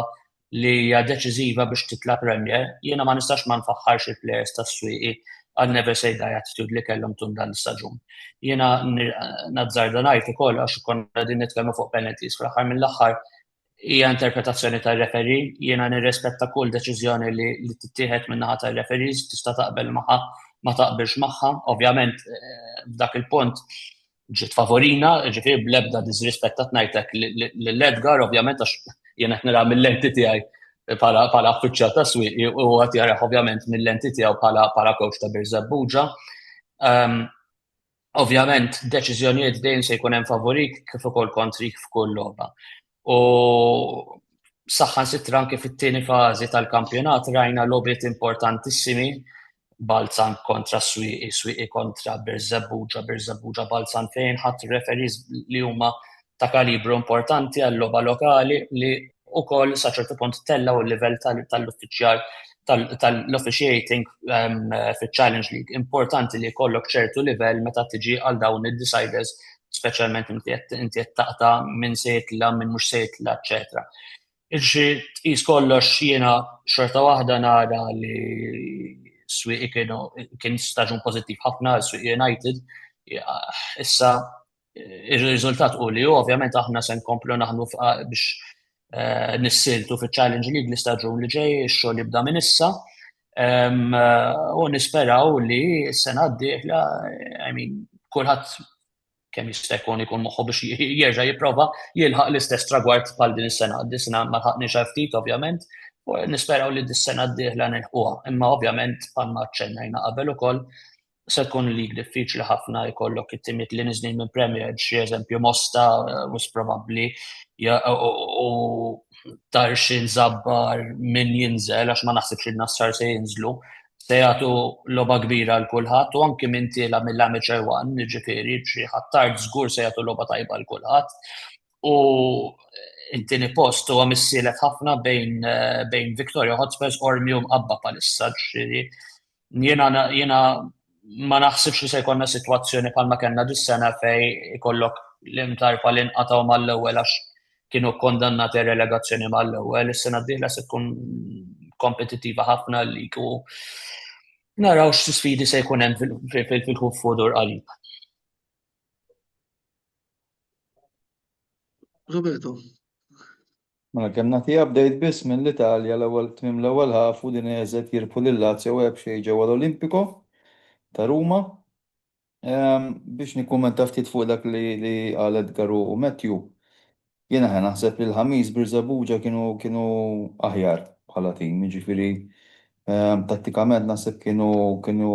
li hija deċiżiva biex titla' Premier, jiena ma nistax ma nfaħħarx il-players tas-Swieqi għal never say die attitude li kellhom tul dan l-istaġun. Jiena nazzarda ngħid ukoll għax konna qegħdin nitkellmu fuq penalties fl-aħħar mill-aħħar hija interpretazzjoni tar-referee, jiena nirrispetta kull deċiżjoni li, li tittieħed min-naħa tar-referees, tista' taqbel magħha, ma taqbilx magħha, ovvjament eh, f'dak il-punt ġiet favorina, ġifieri bl-ebda disrispett ta' ngħidlek lil Edgar, ovvjament għax jien qed nara mill-lenti tiegħi. bħala bħala uffiċjal ta' Swieqi u qed jarah ovvjament mill-lenti tiegħu bħala bħala coach ta' Birżebbuġa. Ehm, ovvjament deċiżjonijiet dejjem se jkun hemm favorik kif ukoll kontrik f'kull logħba. U saħħan sitra anke fit-tieni fażi tal-kampjonat rajna logħbiet importantissimi Balzan kontra Swieqi, Swieqi kontra Birżebbuġa, Birżebbuġa Balzan fejn ħadd referees li huma ta' kalibru importanti għal logħba lokali li wkoll sa ċertu punt tellgħu l-livell tal-uffiċjal tal-officiating ehm, fiċ-Challenge League. Importanti li jkollok ċertu livell meta tiġi għal dawn id-deciders, speċjalment inti qed taqta' minn se jitla' minn mhux se jitla', eċetera. Iġri tqis kollox jiena xorta waħda nara li Swieqi kienu kien staġun pożittiv ħafna għal Swieqi United. Issa ir-riżultat u li ovvjament aħna se nkomplu naħdmu biex eh, nissiltu fiċ-Challenge League l-istaġun li ġej, ix-xogħol jibda minn issa. U nisperaw li s-sena d-dieħla, I mean, kulħadd kemm jista' jkun ikun moħħu biex jerġa' jipprova jilħaq l-istess tragward bħal din is-sena. Din sena ma lħaqniex għal ftit ovvjament, u nisperaw li dis-sena d-dieħla nilħquha. Imma ovvjament bħalma ċċennajna qabel ukoll se tkun lig diffiċli ħafna jkollok it-timiet li niżlin minn Premier, xi eżempju Mosta, wis probabbli u Tarxien Żabbar min jinżel għax ma naħsibx li Nassar se jinżlu se jagħtu logħba kbira għal kulħadd u anki min tiela mill-Amateur One, jiġifieri xi Ħ'Attard żgur se jagħtu logħba tajba għal kulħadd. U it-tieni post huwa missielet ħafna bejn bejn Victoria Hotspurs Qormi u Mqabba bħalissa, ġifieri jiena jiena ma naħsibx li se jkollna sitwazzjoni bħalma kellna dis-sena fejn ikollok l-imtarfa li nqatgħu mal-ewwel għax kienu kkondannati għal relegazzjoni mal-ewwel, is-sena d-dieħla se tkun kompetittiva ħafna l-lig u naraw x'sfidi se jkun hemm fil-futur qarib. Roberto. Mela kemm nagħti update biss mill-Italja l-ewwel tmiem l-ewwel half Udinese qed jirbħu lil Lazio wieħed b'xejn ġewwa l-Olimpico ta' Ruma. Biex nikkummenta ftit fuq dak li li qal Edgar u Matthew, jiena ħa naħseb li l-Ħamis Birżebbuġa kienu kienu aħjar bħala tim, jiġifieri tattikament naħseb kienu kienu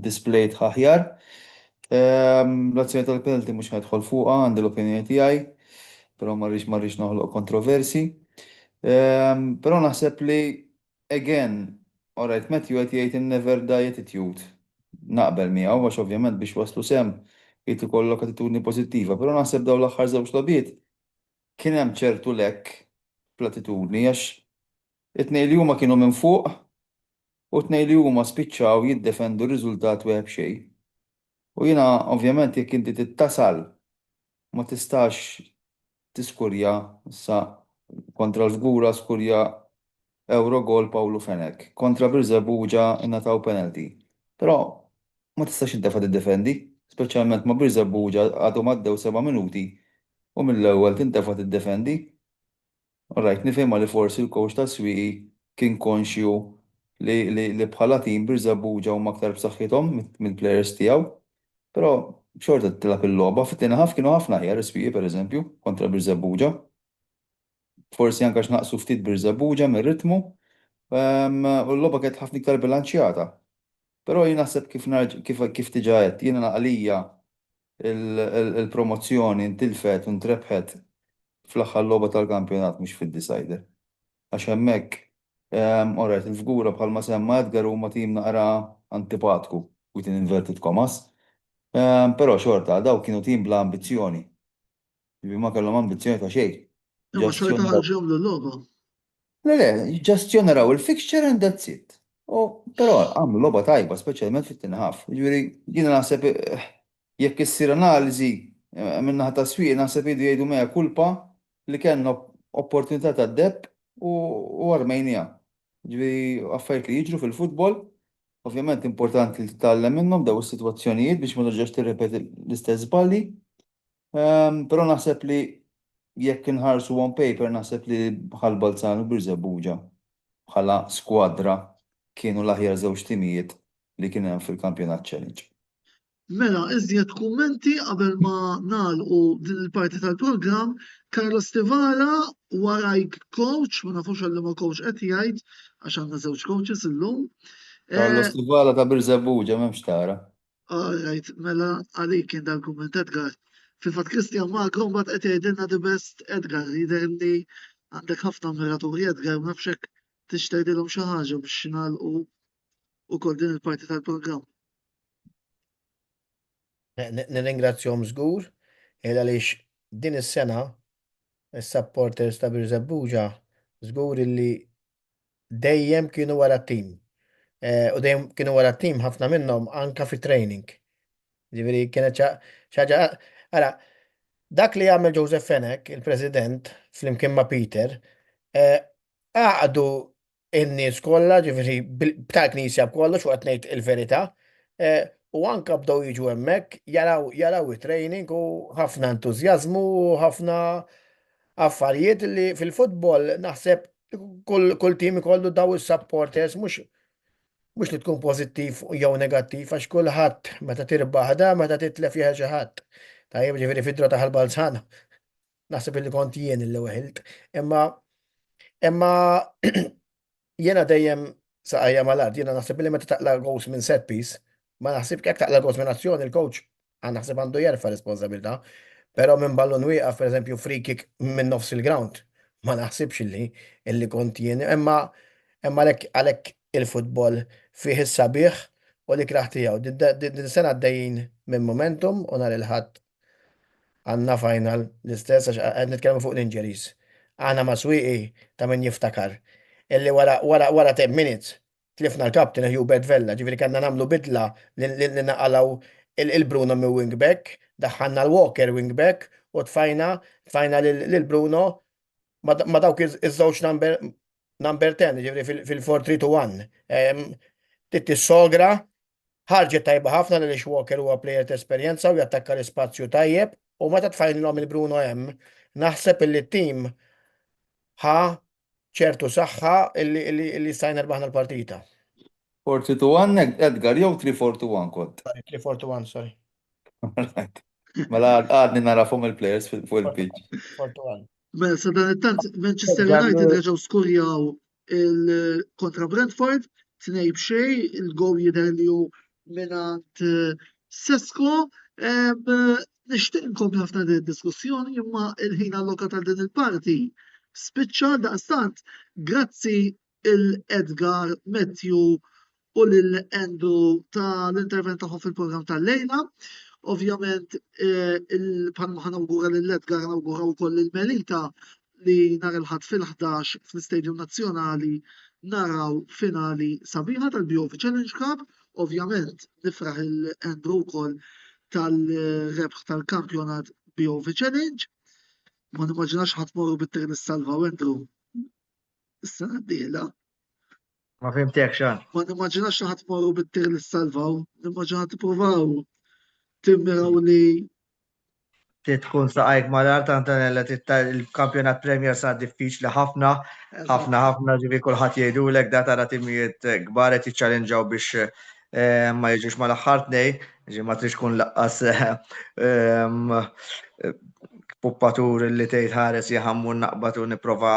displayed aħjar. L-azzjoni tal-penalty mhux ħa nidħol fuqha, għandi l-opinjoni tiegħi, però ma rridx ma rridx noħloq kontroversi. Però naħseb li Again, alright Matthew qed jgħid in-never die attitude. Naqbel miegħu għax ovvjament biex waslu s'hemm irid ikollok attitudni pożittiva, però naħseb dawn l-aħħar żewġ logħbiet kien hemm ċertu lack fl-attitudni għax it-tnejn li huma kienu minn fuq u t-tnejn li huma spiċċaw jiddefendu riżultat wieħed b'xejn. U jiena ovvjament jekk inti trid tasal ma tistax tiskurja issa kontra l-Fgura skurja Eurogol Pawlu Fenech, kontra Birżebbuġa ingħataw penalty. Però ma tistax intefa' tiddefendi, speċjalment ma' Birżebbuġa għadhom għaddew seba' minuti u mill-ewwel tintefa' tiddefendi. Alright, nifhimha li forsi l-coach ta' Swieqi kien konxju li li bħala team Birżebbuġa huma aktar b'saħħithom mill-players tiegħu, però xorta tilgħab il-logħba. Fit-tieni half kienu ħafna aħjar is-Swieqi pereżempju kontra Birżebbuġa. Forsi anke għax naqsu ftit Birżebbuġa mir-ritmu u l-logħba kienet ħafna iktar bilanċjata. Però jien naħseb kif kif kif diġà għedt, jiena għalija il-promozzjoni ntilfet u ntrebħet fl-aħħar logħba tal-kampjonat mhux fid-decider. Għax hemmhekk, alright, il-Fgura bħalma semma Edgar huma tim naqra antipatku, within inverted commas, però xorta dawk kienu tim bla ambizzjoni. Ġifieri ma kellhom ambizzjoni ta' xejn. Imma xorta ħarġuhom l-logħba. Le, le, just joneraw il-fixture and that's it. U però għamlu logħba tajba, speċjalment fit-tieni half. Jiġifieri jiena naħseb eh, jekk issir analiżi eh, min-naħa ta' swieq naħseb jridu jgħidu mea culpa li kellna opportunità ta' deb u, u armejniha. Ġifieri affarijiet li jiġru fil-futbol, ovvjament importanti li titgħallem minnhom daw is-sitwazzjonijiet biex ma terġax tirrepeti l-istess żbalji. Però naħseb li jekk inħarsu on paper naħseb li Ħal Balzan u Birżebbuġa bħala skwadra kienu l-aħjar żewġ timijiet li kien hemm fil-Kampjonat Challenge. Mela, iżjed kummenti qabel ma nagħlqu din il-parti tal-programm. Carlos Stivala warajk coach, ma nafux għal liema coach qed jgħid għax għandna żewġ coaches illum. Carlos eh, Stivala ta' Birżebbuġa m'hemmx tara. All right, mela għalik kien dal-kumment Edgar. Fil-fatt Christian Magro mbagħad qed jgħidilna the best Edgar, jidher li għandek ħafna ammiraturi Edgar, ma nafx hekk tix tgħidilhom xi ħaġa biex nagħlqu ukoll din il-parti tal-programm. Nirringrazzjahom żgur il għaliex din is-sena is-supporters ta' Birżebbuġa żgur illi dejjem kienu wara t-tim. Eh, u dejjem kienu wara t-tim ħafna minnhom anka fi training. Ġifieri kienet xi ħaġa ara, dak li għamel Joseph Fenech, il-President, flimkien ma' Peter, eh, għaqdu in-nies kollha, ġifieri tal-Knisja b'kollox u qed ngħid il-verità, eh, u anka bdew jiġu hemmhekk jaraw jaraw it-training u ħafna entużjażmu u ħafna affarijiet li fil-futbol naħseb kull, kull tim ikollu daw is-supporters mhux mhux li tkun pożittiv jew negattiv għax kulħadd meta tirbaħ da meta titlef jeħel xi ħadd. Tajjeb ġifieri fid-dro ta' Ħal-Balzan naħseb illi kont jien illi weħilt. Imma imma jiena dejjem saqajja mal-art, jiena naħseb illi meta taqla goals minn set piece, ma naħsib jekk taqla goals minn azzjoni il-coach għan naħseb għandu jerfa' responsabilità, però minn ballun wieqaf pereżempju free kick minn nofs il-ground, ma naħsibx illi illi kont jien, imma imma għalhekk għalhekk il-futbol fih is-sabiħ u l-ikrah tiegħu. Din sena għaddejjin minn momentum u nhar il-Ħadd Għandna final l-istess għax qed nitkellmu fuq l-injuries. Aħna ma' Swieqi ta' min jiftakar illi wara wara wara 10 minutes tlifna l-captain Hubert Vella, ġifieri kellna nagħmlu bidla li naqalgħu il-Bruno minn wing back, daħħalna l-Walker wing back u tfajna tfajna lil Bruno ma' dawk iż-żewġ number number 10, ġifieri fil-4-3-2-1. Trid tissogra Ħarġet tajba ħafna għaliex Walker huwa plejer t'esperjenza u jattakka l-ispazju tajjeb u meta tfajnilhom il-Bruno hemm, naħseb illi t-tim ħa ċertu saħħa illi stajna rbaħna l-partita. 4-2-1 Edgar jew 3-4-2-1 kont? Sorry, 3-4-2-1, sorry. Mela għadni narafhom il-players fuq il-pitch. 4-2-1. Mela sadanittant Manchester United reġgħu skurjaw il kontra Brentford, 2-0, il-goal jidher li hu mingħand eh, Sesko. Nixtieq inkompli ħafna din id-diskussjoni imma il-ħin allokat għal din il-parti spiċċa daqstant grazzi il-Edgar Matthew u lil Andrew ta' l-intervent tagħhom fil-programm tal-lejla. Ovvjament, eh, bħalma ħa nawgura lil Edgar nawgura wkoll lil Melita li nhar il-Ħadd fil-11 fl-Istadium Nazzjonali naraw finali sabiħa tal-BOV Challenge Cup. Ovvjament nifraħ il Andrew wkoll tal-rebħ tal-kampjonat BOV Challenge. Ma nimmaġinax ħadd morru bit-tir nissalvaw Andrew. Is-sena d-dieħla. Ma fimtekx għan. Ma nimmaġinax li ħadd morru bit-tir li salvaw, nimmaġina tippruvaw timmiraw li Trid tkun saqajk mal-art Antonella il-kampjonat Premier sar diffiċli ħafna, ħafna ħafna ġifi kulħadd jgħidulek da tara timijiet kbar qed jiċċalenġaw biex eh, ma jiġux mal-aħħar tnej, ġi ma trix tkun laqqas eh, puppatur li tgħid ħares jaħammu naqbad u nipprova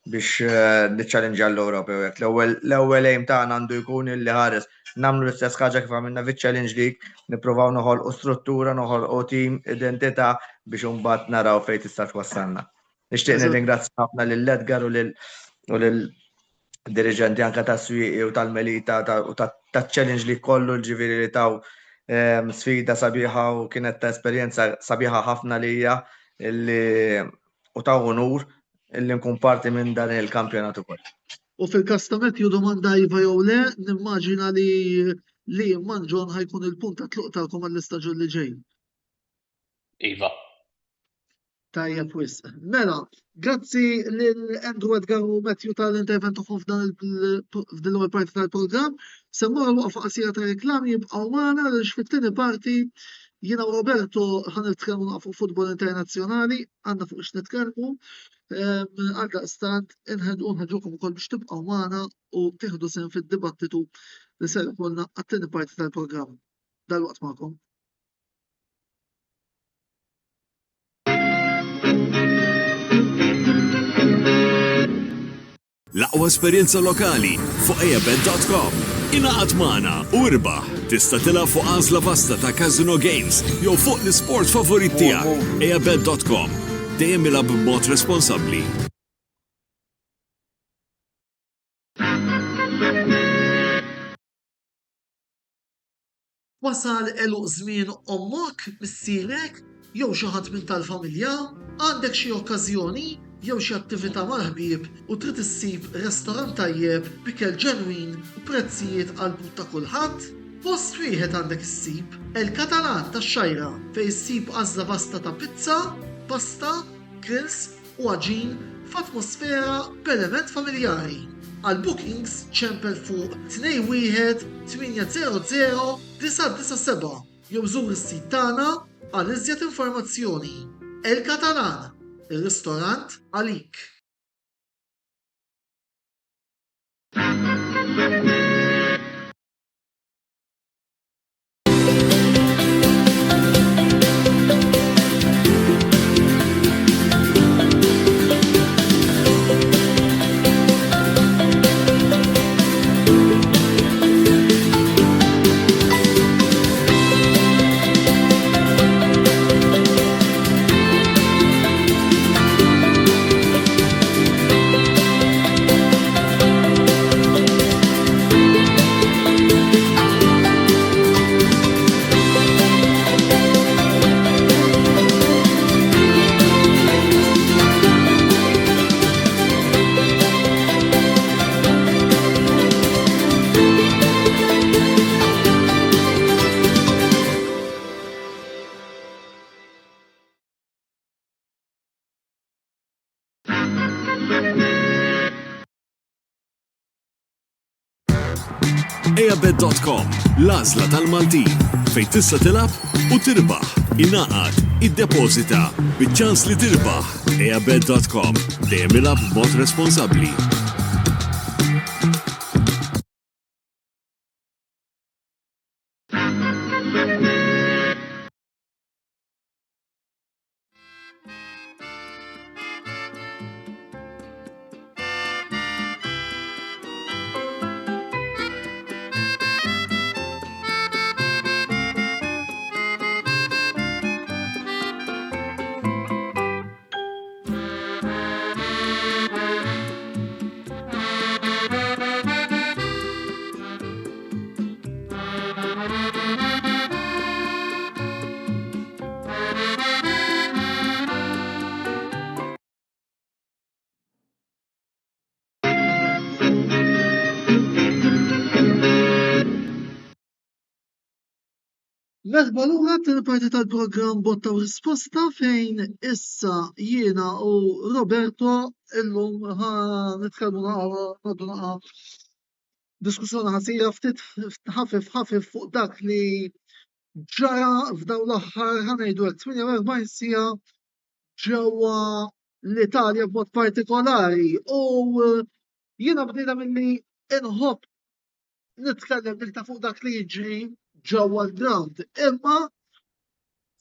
biex eh, niċċalenġa l-Ewropa u hekk. L-ewwel aim tagħna għandu jkun illi ħares nagħmlu l-istess ħaġa kif għamilna fiċ-Challenge League, nippruvaw noħolqu struttura, noħolqu team, identità biex imbagħad naraw fejn tista' twassalna. Nixtieq nirringrazzja ħafna lil Edgar u lil u lil diriġenti anka ta' Swieqi u tal-Melita u ta' challenge li kollu ġifieri li taw ehm, sfida sabiħa u kienet ta' esperjenza sabiħa ħafna lija illi u ta' unur illi nkun parti minn dan il-kampjonat ukoll. U fil-każ ta' Matthew domanda iva jew le, nimmaġina li li Manġon ħajkun il-punt ta' tluq tagħkom għall-istaġun li ġej. Iva. Tajjeb wisq. Mela, grazzi lil Andrew Edgar u Matthew tal-intervent tagħhom f'dan f'din l-ewwel parti tal-programm. Se mmorru waqfa qasira ta' reklami jibqgħu magħna għaliex fit-tieni parti jiena u Roberto ħa nitkellmu fuq futbol internazzjonali, għandna fuq x'nitkellmu. Ehm, għaldaqstant inħeġġukom ukoll biex tibqgħu magħna u tieħdu sehem fid-dibattitu li ser ikollna għat-tieni parti tal-programm. Dalwaqt magħkom. L-aqwa esperjenza lokali fuq ejabet.com. Ingħaqad magħna u irbaħ. Tista' tilgħab fuq għażla vasta ta' casino games jew fuq l-isport favorit tiegħek. Ejabet.com. Dejjem ilgħab b'mod responsabbli. Wasal għeluq żmien ommok, missierek, jew xi ħadd minn tal-familja? Għandek xi okkażjoni jew xi attività mal-ħbieb u trid issib restorant tajjeb b'ikel ġenwin u prezzijiet għall-but ta' kulħadd? Post wieħed għandek issib, El Catalan tax-Xgħajra fejn issib għażla vasta ta' pizza, pasta, grills u għaġin f'atmosfera b'element familjari. Għal bookings ċempel fuq 21 800 997 jew żur is-sit tagħna għal iżjed informazzjoni. El Catalan, ir-ristorant għalik. Eabet.com, l-għażla tal-Maltin, fejn tista' tilgħab u tirbaħ. Ingħaqad, iddepożita, biċ-ċans li tirbaħ. Eabet.com, dejjem ilgħab b'mod responsabbli. Merħba lura t-tieni parti tal-programm Botta u Risposta fejn issa jiena u Roberto illum ħa nitkellmu naqra ngħaddu naqra diskussjoni ħasira ftit ħafif ħafif fuq dak li ġara f'dawn l-aħħar ħa ngħidu hekk 48 siegħa ġewwa l-Italja b'mod partikolari u eh, jiena bniedem milli inħobb nitkellem iktar fuq dak li jiġri ġewwa l-ground. Imma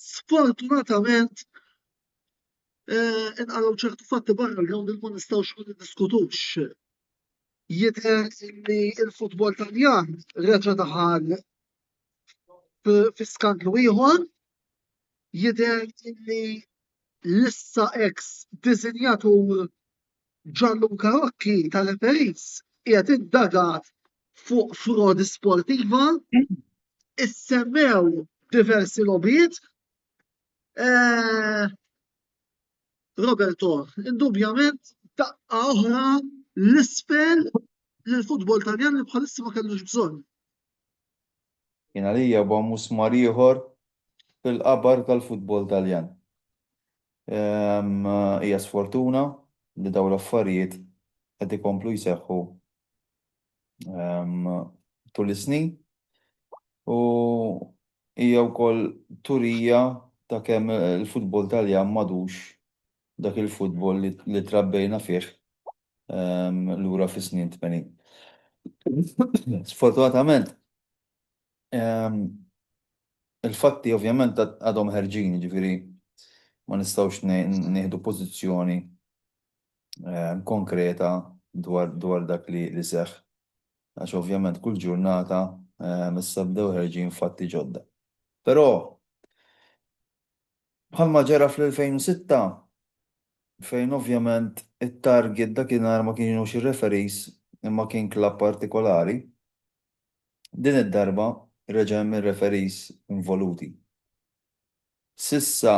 sfortunatament eh, inqalgħu ċertu fatti barra l-ground li ma nistgħux ma niddiskutux. Jidher li l-futbol Taljan reġa' daħal fi skandlu ieħor, jidher li l-issa ex disinjatur Gianluca Rocchi tal-referees qiegħed indagat fuq frodi sportiva, issemmew diversi logħbiet. Eh, Roberto, indubjament daqqa oħra l-isfel lill-futbol Taljan li bħalissa ma kellux bżonn. Jien għalija huwa musmar ieħor fil-qabar tal-futbol Taljan. Hija sfortuna li dawn l-affarijiet qed ikomplu jseħħu tul is-snin u hija wkoll turija ta' kemm il-futbol Taljan m'għadux dak il-futbol li trabbejna fih lura fis-snin 80. Sfortunatament, il-fatti ovvjament għadhom ħerġin, jiġifieri ma nistgħux nieħdu pożizzjoni konkreta. dwar dwar dak li li seħħ. Għax ovvjament kull ġurnata issa bdew ħerġin fatti ġodda. Però bħalma ġara fl-2006 fejn ovvjament it-target dakinhar ma kienux ir-referees imma kien klabb partikolari, din id-darba reġa' hemm ir-referees involuti. S'issa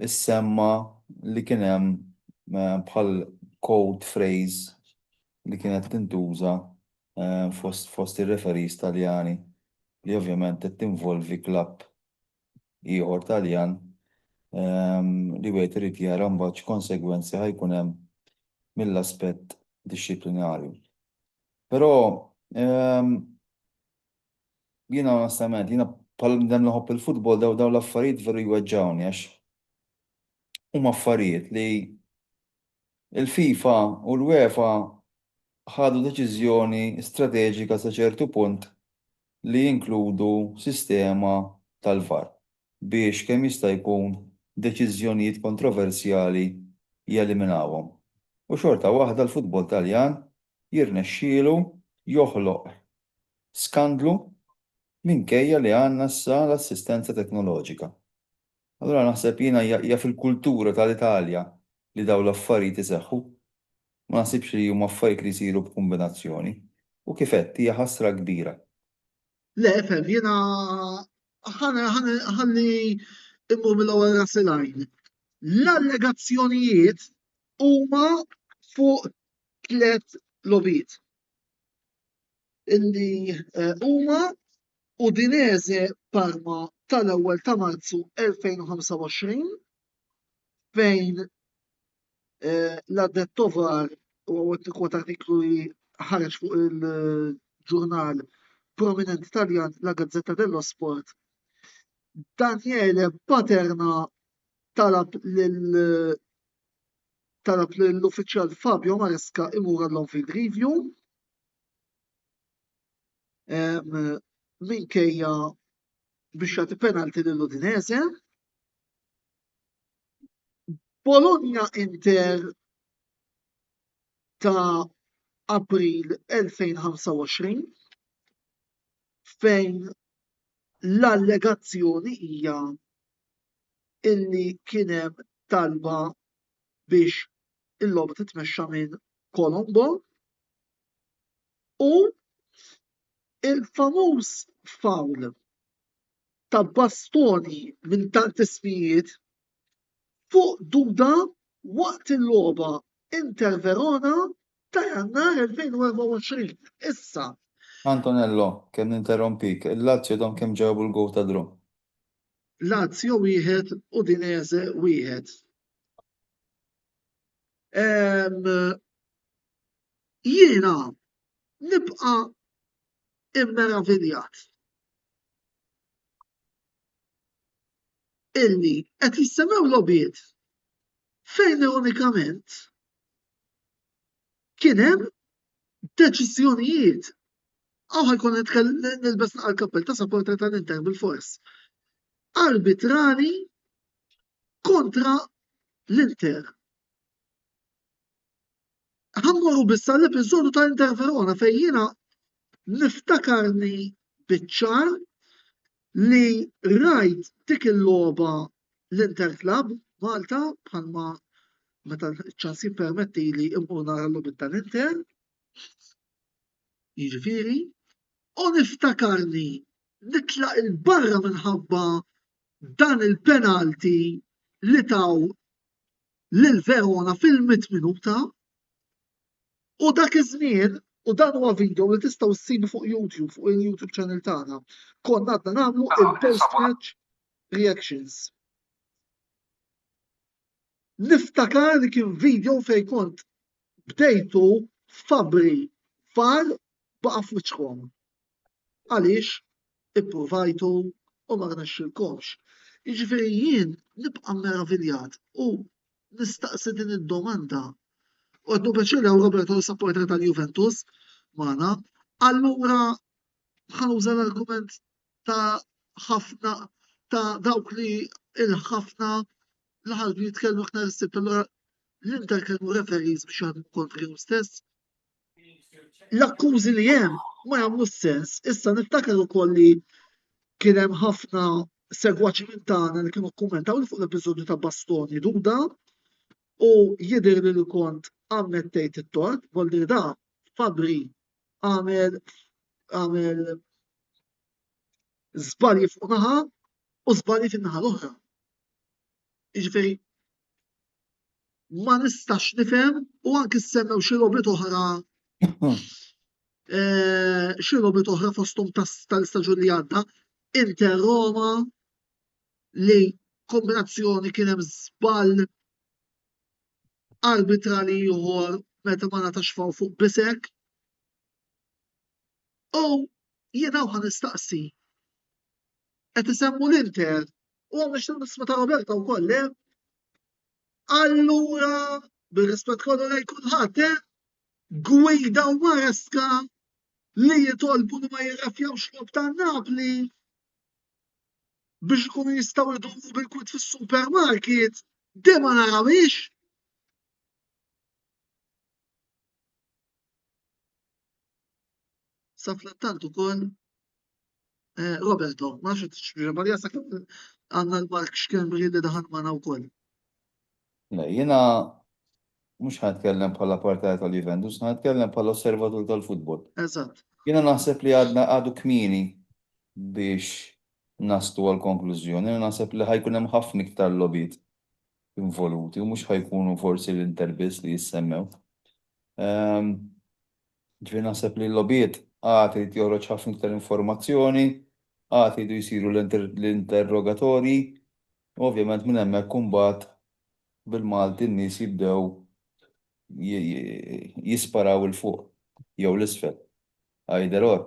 issemma li kien hemm bħal code phrase li kienet tintuża fost fost ir-referees Taljani li ovvjament qed tinvolvi klabb ieħor Taljan li wieħed irid jara mbagħad x'konsegwenzi ħa jkun hemm mill-aspett dixxiplinarju. Però Jiena onestament, jiena bħala bniedem li nħobb il-futbol daw dawn l-affarijiet veru jweġġgħuni għax huma affarijiet li il-FIFA u l-UEFA ħadu deċiżjoni strateġika sa ċertu punt li jinkludu sistema tal-VAR biex kemm jista' jkun deċiżjonijiet kontroversjali jeliminawhom. U xorta waħda l-futbol Taljan jirnexxielu joħloq skandlu minkejja li għandna issa l-assistenza teknoloġika. Allura naħseb jiena hija fil-kultura tal-Italja li dawn l-affarijiet iseħħu. Ma naħsibx li huma affarijiet li jsiru b'kumbinazzjoni. U kif għedt hija ħasra kbira. Le, ifhem, jiena ħalli immur mill-ewwel ras il-għajn. L-allegazzjonijiet huma fuq tlett logħbiet. illi eh, huma Udinese Parma tal-ewwel ta' Marzu 2025 fejn eh, l-addetto VAR u għawet nikwota artiklu li ħareġ fuq il-ġurnal prominenti Taljan La Gazzetta dello Sport. Daniele Paterna talab lil talab lill-uffiċjal Fabio Maresca imur għall-on-field review. Minkejja biex jagħti penalti lil Udinese. Bologna Inter ta' April 2025 fejn l-allegazzjoni hija illi kien hemm talba biex il-logħba titmexxa minn Colombo u il-famuż foul ta' Bastoni minn tant ismijiet fuq Duda waqt il-logħba Inter Verona ta' Jannar 2024. Issa. Antonello, kemm ninterrompik, il-Lazio għadhom kemm ġabu l-goal ta' draw. Lazio wieħed, Udinese wieħed. Jiena nibqa' immeraviljat illi qed jissemmew logħbiet fejn ironikament kien hemm deċiżjonijiet Hawn ħa jkolli nilbes naqra l-kappell ta' supporter tal-Inter bilfors. Arbitrali kontra l-Inter. Ħa mmorru biss għall-episodju ta' Inter Verona fejn jiena niftakarni biċ-ċar li rajt dik il-logħba l-Inter Club Malta bħalma meta ċ-ċans jippermettili immur nara l-logħbiet tal-Inter. Jiġifieri, u niftakarni nitlaq 'il barra minħabba dan il-penalty li taw lil Verona fil-mitt minuta u dak iż-żmien u dan huwa video li tistgħu ssibu fuq YouTube, fuq il-YouTube channel tagħna. Konna għadna nagħmlu il-post-match reactions. Niftakar li kien video fejn kont bdejtu Fabri far baqa' f'wiċċkom. Għaliex ippruvajtu u ma rnexxilkomx. Jiġifieri jien nibqa' meraviljat u nistaqsi din id-domanda. U qed pjaċir li hawn Roberto supporter tal-Juventus magħna. Allura ħa nuża l-argument ta' ħafna ta' dawk li il-ħafna li ħarġu jitkellmu aktar is-Sibt. Allura l-Inter kellmu referees biex jaħdmu kontrihom stess. L-akkużi li hemm ma jagħmlux sens. Issa niftakar ukoll li kien hemm ħafna segwaċi minn tagħna li kienu kkummentaw li fuq l-episodju ta' Bastoni Duda u jidher li li kont ammettejt it-tort, vol dir da Fabri għamel għamel żbalji fuq naħa u żbalji fin-naħa l-oħra. Jiġifieri ma nistax nifhem u anki semmew xi logħbiet oħra eh, xi logħbiet oħra fosthom tal-istaġun li għadda, Inter Roma li kombinazzjoni kien hemm żball arbitrali ieħor meta ma ngħatax fawl fuq Bisek. U jiena ħa nistaqsi. Qed isemmu l-Inter u għam nixtieq nisma' ta' Roberta wkoll, le? Allura, bir-rispett kollu lejn kulħadd, eh? Gwida u Maresca li jitolbu li ma jirrefjawx logħob ta' Napli biex ikunu jistgħu jduru bil-kwit fis-supermarket, di ma narawhiex. Sa frattant ukoll eh, Roberto, ma nafx x'ġeba li sakemm għandna l-Mark Schembri li daħal magħna wkoll. Le, jiena mhux ħa nitkellem bħala partitarju tal-Juventus, ħa nitkellem bħala osservatur tal-futbol. Eżatt. Jiena naħseb li għadna għadu kmieni biex naslu għal konklużjoni. Jiena naħseb li ħa jkun hemm ħafna iktar logħbiet involuti u mhux ħa jkunu forsi l-Inter biss li jissemmew. Ehm, Ġifieri naħseb li l-logħbiet għad irid joħroġ ħafna iktar informazzjoni, għad iridu jsiru l-interrogatorji, u ovvjament minn hemmhekk imbagħad bil-Malti n-nies jibdew jisparaw 'il fuq jew 'l isfel. Either or.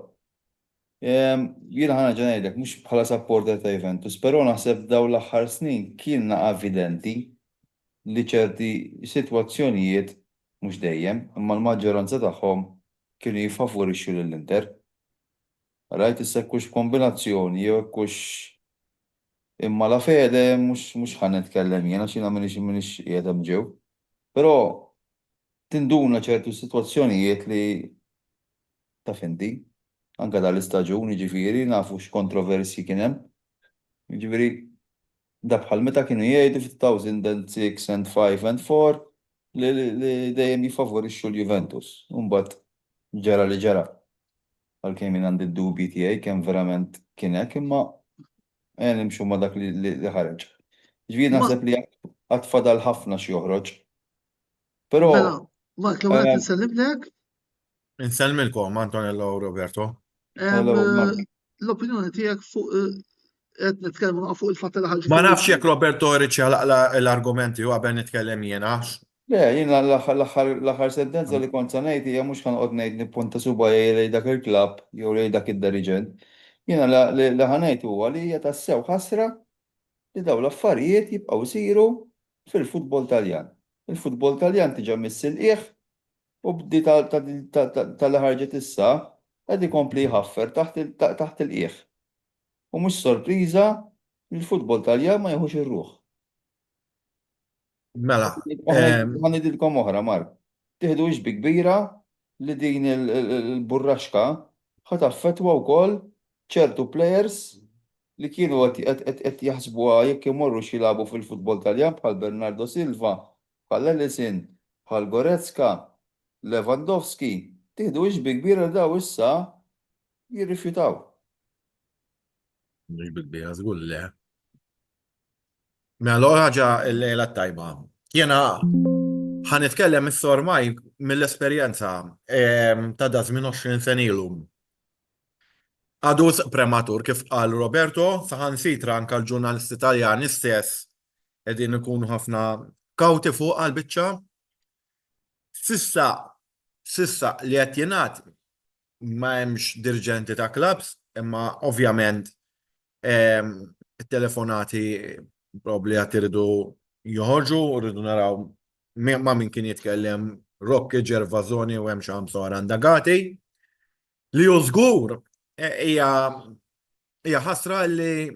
Jiena ħa nerġa' ngħidlek, mhux bħala supporter ta' Juventus, però naħseb dawn l-aħħar snin kien evidenti li ċerti sitwazzjonijiet mhux dejjem, imma l-maġġoranza tagħhom kienu jiffavorixxu lil Inter. Rajt issa jekk hux b'kombinazzjoni jew jekk hux in malafede mhux mhux ħa nitkellem jien għax jiena m'iniex m'iniex qiegħed hemm ġew. Però tinduna ċertu sitwazzjonijiet li taf inti, anke dal-istaġun jiġifieri nafu x'kontroversji kien hemm. Jiġifieri Da bħal meta kienu jgħidu fi 2006 and 5 and 4 li li dejjem jiffavorixxu l-Juventus. U mbagħad ġara li ġara. Għalkemm jien għandi d-dubji tiegħi kemm verament kien hekk imma ejja nimxu ma' dak li li ħareġ. Ġifieri Ma naħseb li għad fadal ħafna x'joħroġ. Però mela, Mark, l-ewwel qed insellimlek. Insellmilkom Antonello u Roberto. Hello, Mark. L-opinjoni tiegħek fuq eh, qed nitkellmu naqgħu fuq il-fatt li ħarġu Ma nafx jekk Roberto irid jagħlaq l-argumenti u qabel nitkellem jiena. Le, jiena l-aħħar sentenza li kont se ngħid hija mhux ħa noqgħod ngħid nipponta subgħajja lejn dak il-klabb jew lejn dak id-diriġent. Jiena li ħa ngħid huwa li hija tassew ħasra li dawn l-affarijiet jibqgħu jsiru fil-futbol Taljan. Il-futbol Taljan diġà miss il-qiegħ u b'di ta' li ħarġet issa qed ikompli jħaffer taħt il-qiegħ. U mhux sorpriża li l-futbol Taljan ma jiħux ir-ruħ. Mela. Ħa ngħidilkom oħra, Mark. Tiħduhiex bi kbira li din il-burraxka ħa taffettwa wkoll ċertu plejers li kienu qed jaħsbuha jekk imorrux jilagħbu fil-futbol Taljan bħal Bernardo Silva, bħal Alisson, bħal Goretzka, Lewandowski. Tiħduhiex bi kbira li dawn issa jirrifjutaw. Mhux bi kbira, żgur li le. Mela l-ewwel ħaġa l-lejla t-tajba. Jiena ħa nitkellem issa ormai mill-esperjenza ehm, ta' da żmien 20 sen ilu. Għadu wisq prematur kif qal Roberto, saħansitra anke l-ġurnalisti Taljani stess qegħdin ikunu ħafna kawti fuq għall-biċċa. S'issa, s'issa li qed jingħad ma hemmx dirġenti ta' clubs, imma ovvjament ehm, it-telefonati probabbli għad iridu joħorġu, rridu naraw ma' min kien jitkellem Rocchi, Gervasoni u hemm xi ħamsa oħra indagati. Li hu żgur hija hija ħasra li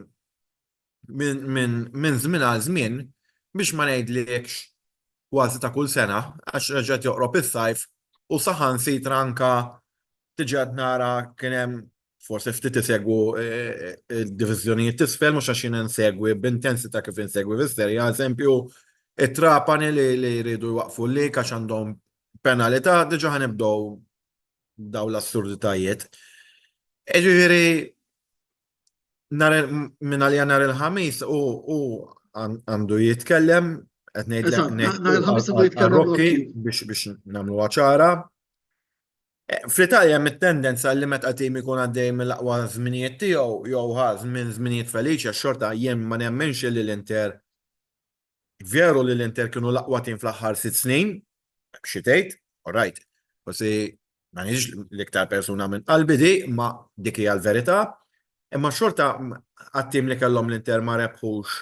minn żmien għal żmien biex ma ngħidlikx kważi ta' kull sena għax reġgħet joqrob is-sajf u saħansitra anka. Diġà qed nara kien hemm forsi ftit isegwu d-diviżjonijiet t'isfel mhux għax jien insegwi b'intensità kif insegwi fis-Serie A, eżempju, it-Trapani li jridu jwaqqfu l-lig għax għandhom penalità, diġà ħa nibdew dawn l-assurditajiet. Jiġifieri minn għalija nhar il-Ħamis u għandu jitkellem, qed ngħidlek nhar il-Ħamis għandu jitkellem Rocchi biex biex nagħmluha ċara. Eh, Fl-Italja hemm it-tendenza li meta tim ikun għaddej mill-aqwa żminijiet tiegħu jew ħa minn żminijiet feliċi għax xorta jien ma nemminx li l-Inter veru li l-Inter kienu l-aqwa tim fl-aħħar sitt snin, xi tgħid, all right. Forsi ma nix l-iktar persuna minn qalbi di, ma dik hija l-verità. Imma xorta għat-tim li kellhom l-Inter ma rebħux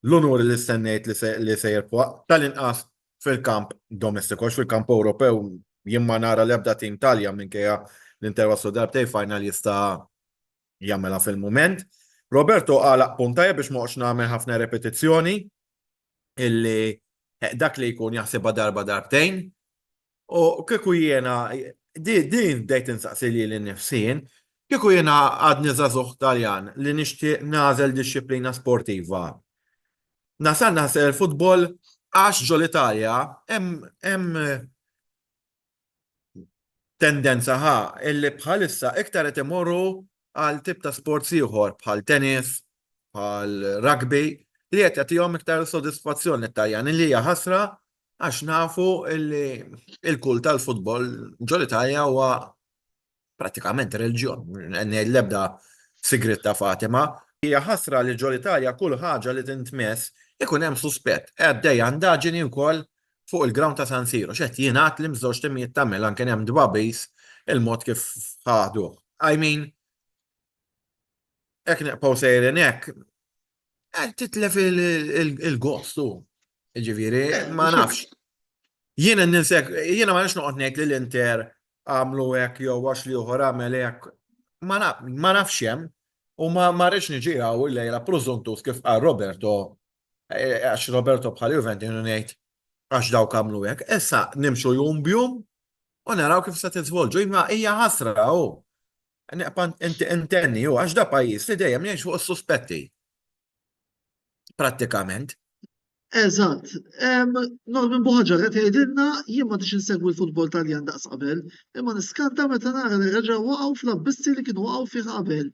l-unur li stennejt li se, li se jirbħu tal-inqas fil-kamp domestiku, għax fil-kamp Ewropew jien ma nara l-ebda tim Taljan minkejja l-Inter waslu darbtejn final jista' jagħmilha fil-mument. Roberto għalaq punt tajjeb biex ma noqgħodx nagħmel ħafna repetizzjoni illi eh, dak li jkun jaħsibha darba darbtejn. U kieku jiena din bdejt insaqsi lili nnifsi jien, kieku jiena għadni żagħżugħ Taljan li nixtieq nagħżel dixxiplina sportiva. Nasal naħsel il-futbol għax ġol-Italja hemm tendenza ħa illi bħalissa iktar qed imorru għal tip ta' sports ieħor bħal tennis, bħal rugby li qed jagħtihom iktar sodisfazzjon lit-Taljani li hija ħasra għax nafu illi il-kult tal-futbol ġol-Italja huwa prattikament reliġjon, ngħid l-ebda sigriet ta' Fatima. Hija ħasra li ġol-Italja kull ħaġa li tintmess ikun hemm suspett. Għaddejja indaġini wkoll fuq il-ground ta' San Siro, x'qed jingħad li mżewġ timijiet ta' Milan kien hemm dbagħbis il-mod kif ħaduh. I mean, jekk nibqgħu sejrin hekk, titlef il-gost u. Ġifieri, ma nafx. Jiena ninsek, jiena ma nafx noqgħod ngħid li l-Inter għamlu hekk jew għax li oħra għamel hekk. Ma nafx hemm u ma rridx niġi hawn illejla preżuntus kif qal Roberto eh, għax Roberto bħal Juventus ngħid għax dawk għamlu hekk. Issa nimxu jum bjum u naraw kif se tiżvolġu. Imma hija ħasra u Neqpa' intenni hu għax da pajjiż li dejjem jgħix fuq is-suspetti. Prattikament. Eżatt. Norman Buħaġar qed jgħidilna jien m'għadix insegwi l-futbol Taljan daqs qabel, imma niskanta meta nara li reġgħu waqgħu fl-abbissi li kienu waqgħu fih qabel.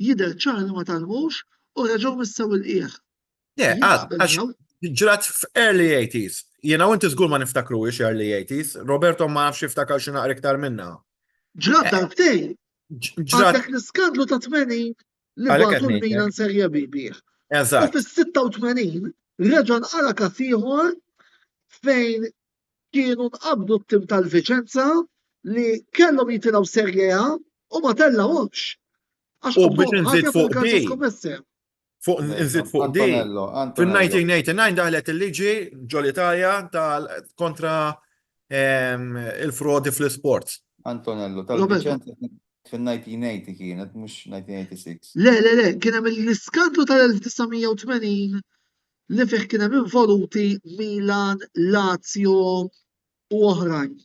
Jidher ċar li ma tgħallmux u reġgħu missew il-qiegħ. Le, għax ġrat f'early 80s. Jiena u inti żgur ma niftakruhiex early 80s. Roberto ma nafx jiftakar xi naqra iktar minna. Ġrat eh, darbtejn. Ġrat. Għandek l-iskandlu ta' 80 li bagħtu l-Milan Serie B bih. Eżatt. U fis-86 reġa' nqala każ ieħor fejn kienu nqabdu t-tim tal-Vicenza li kellhom jitilgħu Serie A u ma tellgħuhomx. Għax u biex nżid fuq di. Fuq nżid fuq di. Fil-1989 daħlet il-liġi ġol-Italja tal kontra ehm, il-frodi fl-sports. Antonello, tal-Vicenza fil-1980 kienet, mhux 1986. Le, le, le, kien hemm l-iskandlu tal-1980 li fih kien hemm involuti Milan, Lazio, u oħrajn.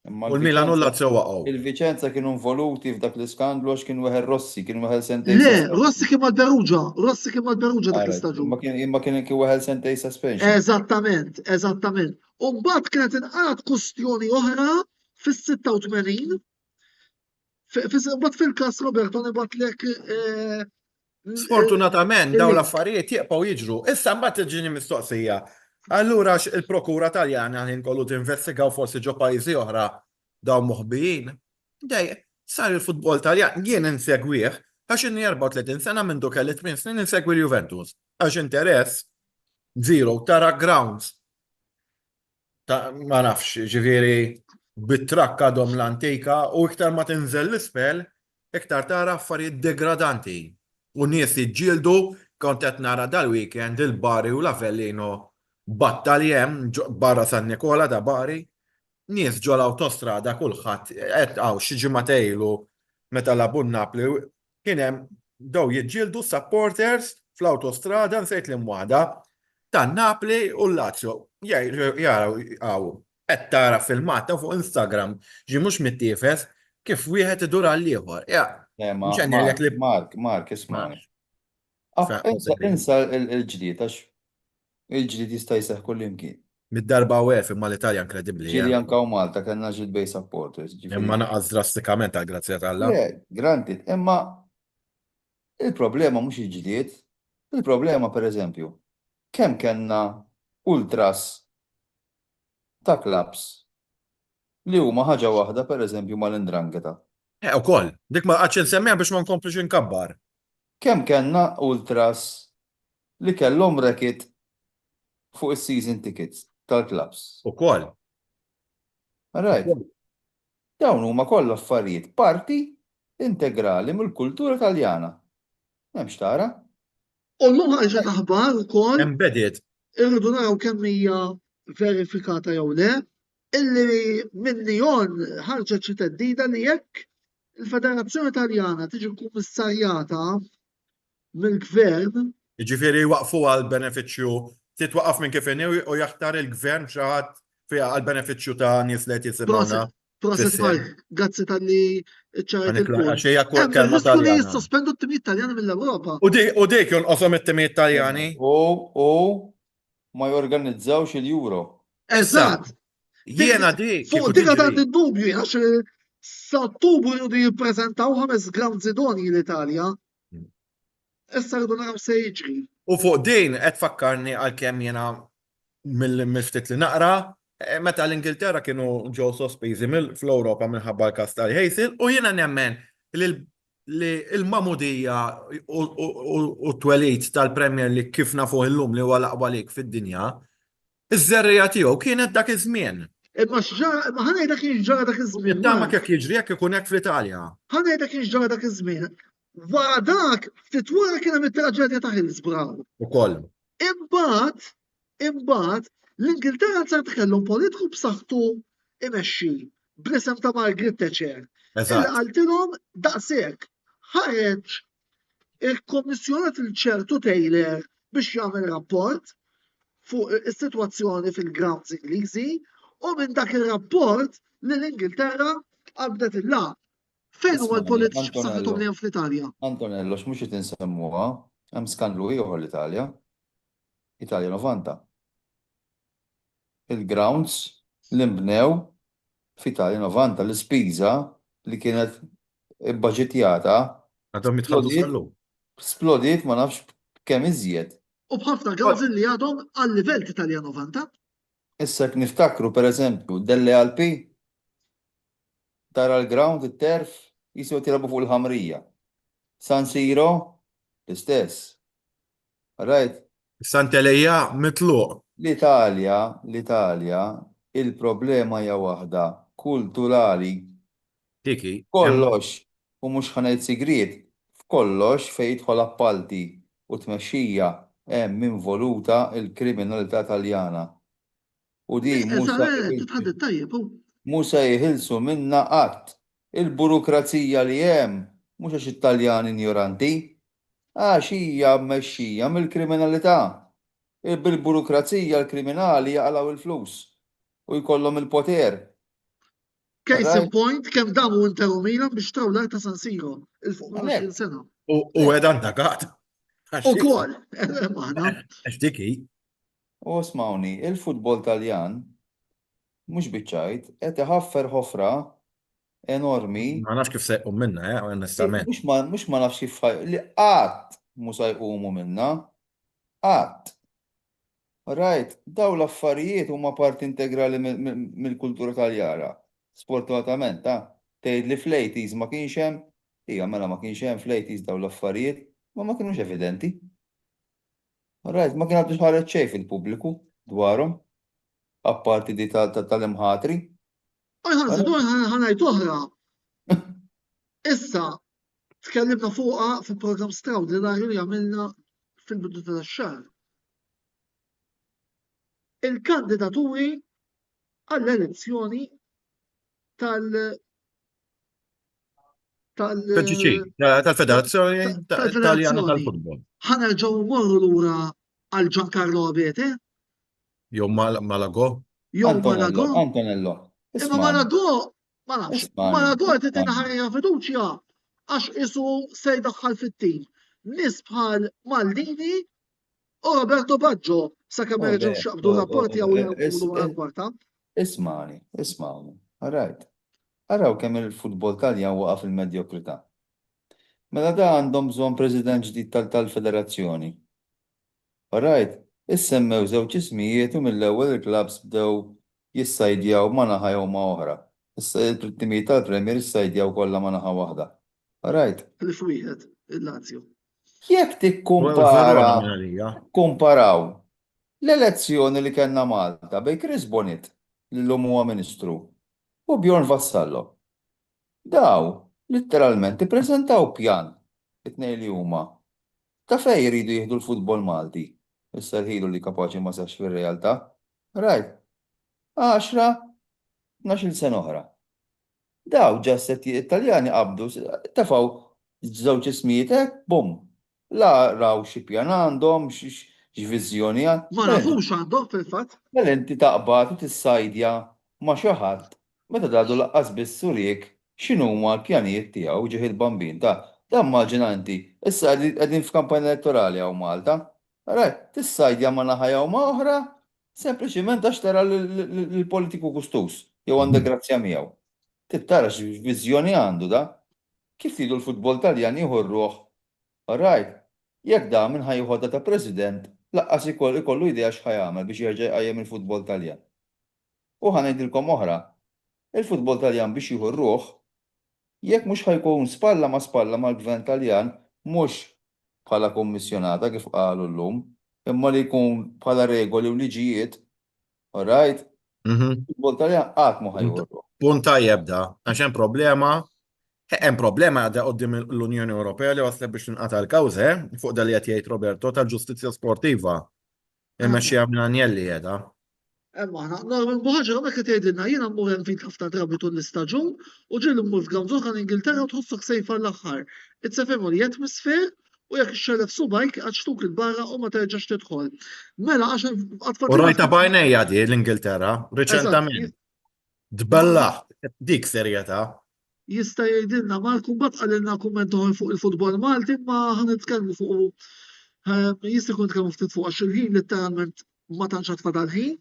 U l-Milan u l-Lazio waqgħu. Il-Vicenza kienu involuti f'dak l-iskandlu għax kien weħel Rossi, kien weħel sentejn. Le, Rossi kien mal-Perugia, Rossi kien mal-Perugia dak l-istaġun. Imma kien kien weħel sentejn suspension. Eżattament, eżattament. U mbagħad kienet inqalgħet kustjoni oħra fis-86 Mbagħad fil-każ Roberto nibgħatlek eh, Sfortunatament dawn l-affarijiet jibqgħu jiġru. Issa mbagħad tiġini mistoqsija. Allura il-Prokura Taljana ħin kollu tinvestigaw forsi ġo pajjiżi oħra dawn moħbijin. Dej, sar il-futbol Taljan jien insegwih għax inni 34 sena mindu kelli 8 snin insegwi l-Juventus. Għax interess zero tara grounds Ta' ma nafx, ġifieri bit-trakk għadhom l-antika u iktar ma tinżel l-isfel, iktar tara affarijiet degradanti u nies jiġġieldu, kont qed nara dal-weekend il-Bari u l-Avellino battalji hemm barra San Nikola ta' Bari, nies ġol-awtostrada kulħadd qed hawn xi ġimgħatej ilu meta lagħbu n-Napli Kien hemm bdew jiġġieldu s-supporters fl-awtostrada nsejt liem waħda ta' Napli u l-Lazio. Jaraw hawn qed tara filmat ta' fuq Instagram, ġie mhux mittiefes, kif wieħed idur għall-ieħor. Ja, mhux qed ngħidlek li Mark, Mark, isma' Insa l-ġlied għax il-ġlied jista' jseħħ kullimkien. Mid-darba u għef imma l-Italja inkredibbli. Ġieli anke u Malta kellna ġlied bejn supporters. Imma naqas drastikament għall-grazzja t'Alla. Le, granted, imma il-problema mhux il-ġlied, il-problema pereżempju, kemm kellna ultras ta' clubs li huma ħaġa waħda pereżempju mal-'Ndrangheta. Eh ukoll. Dik ma qgħadx insemmiha biex ma nkomplix inkabbar. Kemm kellna ultras li kellhom racket fuq is-season tickets tal-clubs. Ukoll. Alright. Dawn huma kollha affarijiet parti integrali mill-kultura Taljana. M'hemmx tara. U llum ħarġet aħbar ukoll. Embedded. Irridu naraw kemm hija verifikata jew le, illi minn Lyon ħarġet xi theddida li jekk il-Federazzjoni Taljana tiġi kkummissarjata mill-Gvern, Jiġifieri jwaqqfuha għall-benefiċċju, titwaqqaf minn kif inhi u jaħtar il-Gvern xi ħadd fiha għall-benefiċċju ta' nies li qed jisimgħuna. Proset Mark, grazzi talli ċċarajt il-punt. Għax hija kelma Taljana. Li jissospendu t-timijiet Taljani mill-Ewropa. U dik jonqoshom it-timijiet Taljani. U ma jorganizzawx il-Euro. Eżatt. Jiena dik. Fuq dik għad għandi dubju għax sa Ottubru jridu jippreżentaw ħames grounds idonji l-Italja. Issa rridu naraw se jiġri. U fuq din qed tfakkarni għalkemm jiena mill-ftit li naqra, eh, meta l-Ingilterra kienu ġew sospiżi fl-Ewropa minħabba l-każ tal-Hazel u jiena nemmen li l-magħmudija u t-twelid tal-Premier League kif nafuh illum li huwa l-aqwa league fid-dinja, iż-żerriegħa tiegħu kienet dak iż-żmien. Imma x'ġara, imma ħa ngħidlek kien x'ġara dak iż-żmien. Nittama jekk jiġri hekk ikun hekk fl-Italja. Ħa ngħidlek kien x'ġara dak iż-żmien. Wara dak, ftit wara kien hemm it-traġedja ta' Hillsborough. Ukoll. Imbagħad, imbagħad, l-Ingilterra nzerta kellhom politiku b'saħħtu imexxi bl-isem ta' Margaret Thatcher. Eżatt. Illi qaltilhom daqshekk. Ħareġ ikkommissjonat lil ċertu Taylor biex jagħmel rapport fuq is-sitwazzjoni fil-grounds Ingliżi u minn dak ir-rapport li l-Ingilterra qabdet il-lagħab. Fejn huma l-politiċi b'saħħithom li hemm fl-Italja? Antonello, x'mhux qed insemmuha, hemm skandlu ieħor l-Italja. Italia Novanta. Il-grounds li nbnew f'Italia Novanta, l-ispiża li kienet ibbaġitjata Għadhom jitħalltu sal-lum. Splodiet ma nafx b'kemm iżjed. U b'ħafna grounds li għadhom għal-livell t'Italia Novanta. Issa jekk niftakru pereżempju Delle Alpi, tara l-ground, it-turf, qisu qed jilagħbu fuq il-ħamrija. San Siro, l-istess. Alright? Sant'Elija mitluq. L-Italja, l-Italja, il-problema hija waħda kulturali. Dik hi. F'kollox, u mhux ħa ngħid sigriet, f'kollox fejn jidħol appalti u tmexxija hemm involuta l-kriminalità Taljana. U din mhu sa mhu sa jeħilsu minnha qatt. Il-burukrazija li hemm mhux għax it-Taljani injoranti, għax hija mmexxija mill-kriminalità. Bil-burukrazija l-kriminali jaqalgħu l-flus u jkollhom il-poter. Case in point, kemm damu Inter u Milan biex traw l-art ta' San Siro, 'il fuq minn 20 sena. U għed għandha gat. Ukoll, aħna. Għax dik hi. U ismgħuni, il-futbol Taljan, mhux biċ-ċajt, qed iħaffer ħofra enormi. Ma nafx kif se jqum minnha, eh, onestament. Mhux ma, mhux ma nafx kif ħa, li qatt mhu sa jqumu minnha. Qatt. Right, dawn l-affarijiet huma parti integrali mill-kultura Taljana. Sfortunatament, ta. Tgħidli fl-eighties ma kienx hemm? Ija, mela ma kienx hemm fl-eighties dawn l-affarijiet, ma ma kinux evidenti. Right, ma kien għadu ħareġ xejn fil-pubbliku dwarhom, apparti di tal-imħatri. Ħa ngħid oħra. Issa, tkellimna fuqha fil-programm straordinarju li għamilna fil-bidu ta' xahar. Il-kandidaturi għall-elezzjoni tal- tal-FGC, tal-Federazzjoni Taljana tal-Futbol. Ħa nerġgħu mmorru lura għal Giancarlo Abete? Jew Malago? Jew Malago? Antonello. Imma Malago. Ma nafx. Maradona qed ħarija fiduċja għax isu se jdaħħal fit-tim. Nies bħal Maldini u Roberto Baggio sakemm ma jerġgħux jaqbdu rapporti jew jaqbdu wara l-kwarta. Ismani, ismani. All right. Araw kemm il-futbol Taljan waqa' fil-medjokrità. Mela da għandhom bżonn president ġdid tal-federazzjoni. All right. Issemmew żewġ ismijiet u mill-ewwel il-klabbs bdew jissajdjaw ma' naħa jew ma' oħra. Issa it-timijiet tal-Premier issajdjaw kollha ma' naħa waħda. All right. Ħlief wieħed, il-Lazio. Jekk tikkumpara, tikkumparaw l-elezzjoni li kellna Malta bejn Chris Bonett, li llum huwa Ministru, u Bjorn Vassallo. Daw litteralment ippreżentaw pjan, it-tnejn li huma, ta' fejn iridu jieħdu l-futbol Malti. Issa rħilu li kapaċi ma seħħx fir-realtà. Rajt? Għaxra, tnax-il sena oħra. Daw ġa it-Taljani qabdu, tefgħu żewġ ismijiet hekk, bum. La raw xi pjan għandhom, x'viżjoni għandhom. Ma nafux għandhom fil-fatt. Mela inti taqbad u tissajdja ma' xi ħadd meta għadu laqqas biss uriek x'inhuma l-pjanijiet tiegħu ġieħ il-bambin ta' dan immaġina inti, issa qegħdin f'kampanja elettorali hawn Malta, Alright, tissajdja ma' naħa jew ma' oħra sempliċiment għax tara lill-politiku gustuż jew għandek grazzja miegħu. Trid tara x'viżjoni għandu da. Kif tridu l-futbol Taljan jieħu r-ruħ? Alright, jekk da min ħa jieħodha ta' president laqqas ikollu idea x'ħa jagħmel biex jerġa' jqajjem il-futbol Taljan. U ħa ngħidilkom oħra, il-futbol Taljan biex jieħu r-ruħ, jekk mhux ħa jkun spalla ma' spalla mal-gvern Taljan mhux bħala kummissjonata kif qalu llum, imma li jkun bħala regoli u liġijiet, all right? Il-futbol Taljan qatt mhu ħa jieħu r-ruħ. Punt tajjeb da, għax hemm problema, hemm problema għadha quddiem l-Unjoni Ewropea li waslet biex tinqata' l-kawża, eh, fuq da li qed jgħid Roberto tal-ġustizzja sportiva. Immexxija minn Agnelli qiegħda. Hemm aħna. Norman Buħaġar hawnhekk qed jgħidilna jiena mmur hemm ftit ħafna drabi tul l-istaġun u ġieli mmur f'grounds oħra l-Ingilterra u tħossok safe għall-aħħar. It's a family atmosphere u jekk ixxellef subgħajk iqaċċtuk 'il barra u ma terġax tidħol. Mela għax għad U rajtha b'għajnejja di l-Ingilterra riċentament. Tbellaħ, dik serjetà. Jista' jgħidilna Mark u mbagħad qalilna kumment oħor fuq il-futbol Malti imma ħa nitkellmu fuq ehm, jista' jkun nitkellmu ftit fuq għax il-ħin letteralment ma tantx għad fadal ħin.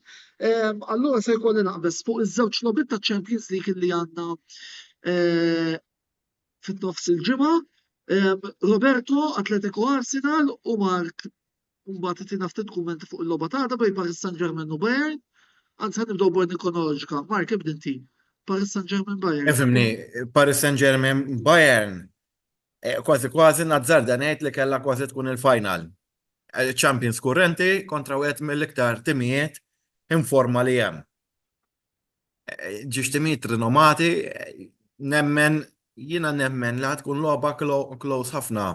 Ehm, allura se jkolli naqbeż fuq iż-żewġ logħbiet ta' Champions League li għandna eh, fit-nofs il-ġimgħa. Ehm, Roberto, Atletico Arsenal u Mark Mbagħad itina ftit kummenti fuq il-logħba t'għada bejn Paris Saint-Germain u Bayern. Anzi ħa nibdew b'ordni kronoloġika. Mark ibda inti. Paris Saint-Germain Bayern. Ifhimni, Paris Saint-Germain Bayern eh, kważi kważi nazzarda ngħid li kellha kważi tkun il-final. Eh, Champions kurrenti kontra wieħed mill-iktar timijiet informa li hemm. Eh, ġiex timijiet rinomati, nemmen, jiena nemmen li tkun logħba close ħafna.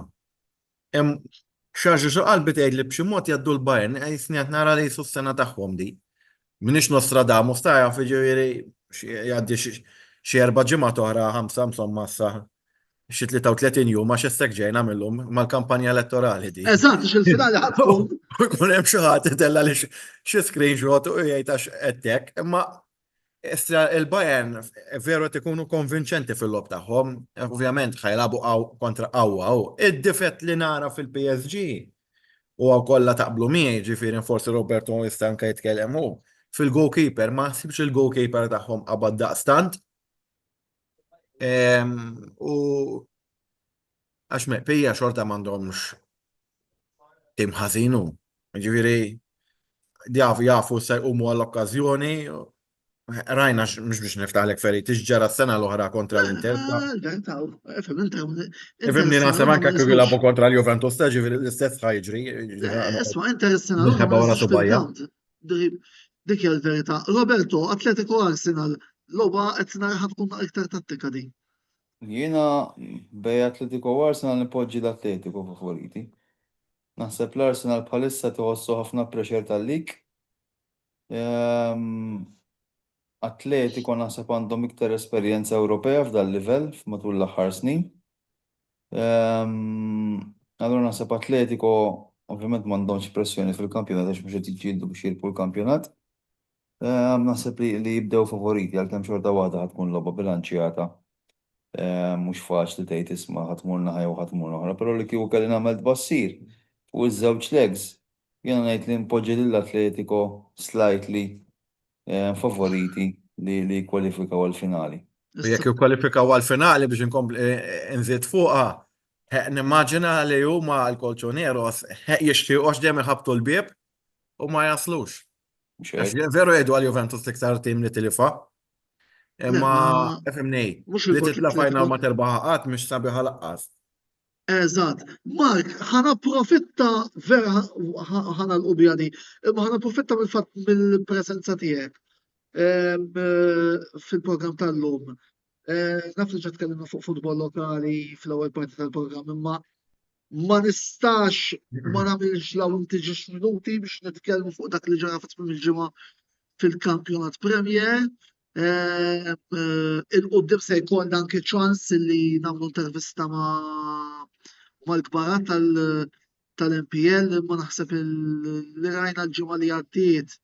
Hemm xi ħaġa xi qalbi tgħid li b'xi mod jgħaddu l-Bayern, qisni qed nara li qisu s-sena tagħhom di. M'iniex Nostradamus ta' jaf jiġifieri jgħaddi xi erba' ġimgħat oħra ħamsa insomma issa xi 33 jum għax issek ġejna millum mal-kampanja elettorali di. Eżatt, għax il-finali ħadd tkun. U jkun hemm xi ħadd itella' li xi screenshot u jgħid għax qed hekk, imma Issa il-Bayern veru qed ikunu konvinċenti fil-logħob tagħhom, ovvjament ħa jilagħbu kontra qawwa u id-difett li nara fil-PSG u hawn kollha taqblu miegħi, ġifieri forsi Roberto jista' anke jitkellem hu, fil-goalkeeper ma naħsibx il-goalkeeper tagħhom qabad daqstant. Ehm, u għax meqpija xorta m'għandhomx tim ħażin hu. Ġifieri jafu jafu se jqumu għall-okkażjoni. Rajna mhux biex niftaħlek ferit, ġara s-sena l-oħra kontra l-Inter. Ifhimni naħseb anke kieku jilagħbu kontra l-Juventus, ta' ġifieri l-istess ħa jiġri. Isma' Inter is-sena l-oħra ma wara Dik hija l-verità. Roberto, Atletico Arsenal, logħba qed naraha tkun iktar tattika din. Jiena bejn Atletico u Arsenal nipoġġi l-Atletico favoriti. Naħseb l-Arsenal bħalissa qed iħossu ħafna pressure tal-league. Ehm, Atletico naħseb għandhom iktar esperjenza Ewropea f'dal livell matul l-aħħar snin. Ehm, allura naħseb Atletico ovvjament m'għandhomx pressjoni fil-kampjonat għax mhux qed jiġġieldu biex jirbħu l-kampjonat. Naħseb li li jibdew favoriti għalkemm xorta waħda ħa tkun logħba bilanċjata. Mhux faċli tgħid isma' ħa tmur naħa jew ħa tmur oħra, però li kieku kelli nagħmel tbassir fuq iż-żewġ legs, jiena ngħid li npoġġi lil Atletico slightly favoriti li li jikkwalifikaw għall-finali. U jekk jikkwalifikaw għall-finali biex inkompli nżid fuqha, nimmaġina li huma l-Colchoneros jixtiequ għax dejjem iħabbtu l-bieb u ma jaslux. Veru jgħidu għal Juventus l-iktar tim li tilifa. Imma fimni, li titla final ma terbaħ qatt mhix sabiħa laqqas. Eżatt. Mark, ħa napprofitta vera ħa nagħlqu biha di, imma ħa napprofitta mill-fatt mill-preżenza tiegħek fil-programm tal-lum. Eh, naf li ġa tkellimna fuq futbol lokali fl-ewwel parti tal-programm, imma ma nistax ma nagħmilx law inti ġiex minuti biex nitkellmu fuq dak li ġara fi tmiem il-ġimgħa fil-kampjonat Premier. Eh, il-qoddim se jkollna anke ċans li nagħmlu intervista ma' mal-kbarat tal-MPL imma naħseb li rajna l-ġimgħa li għaddiet.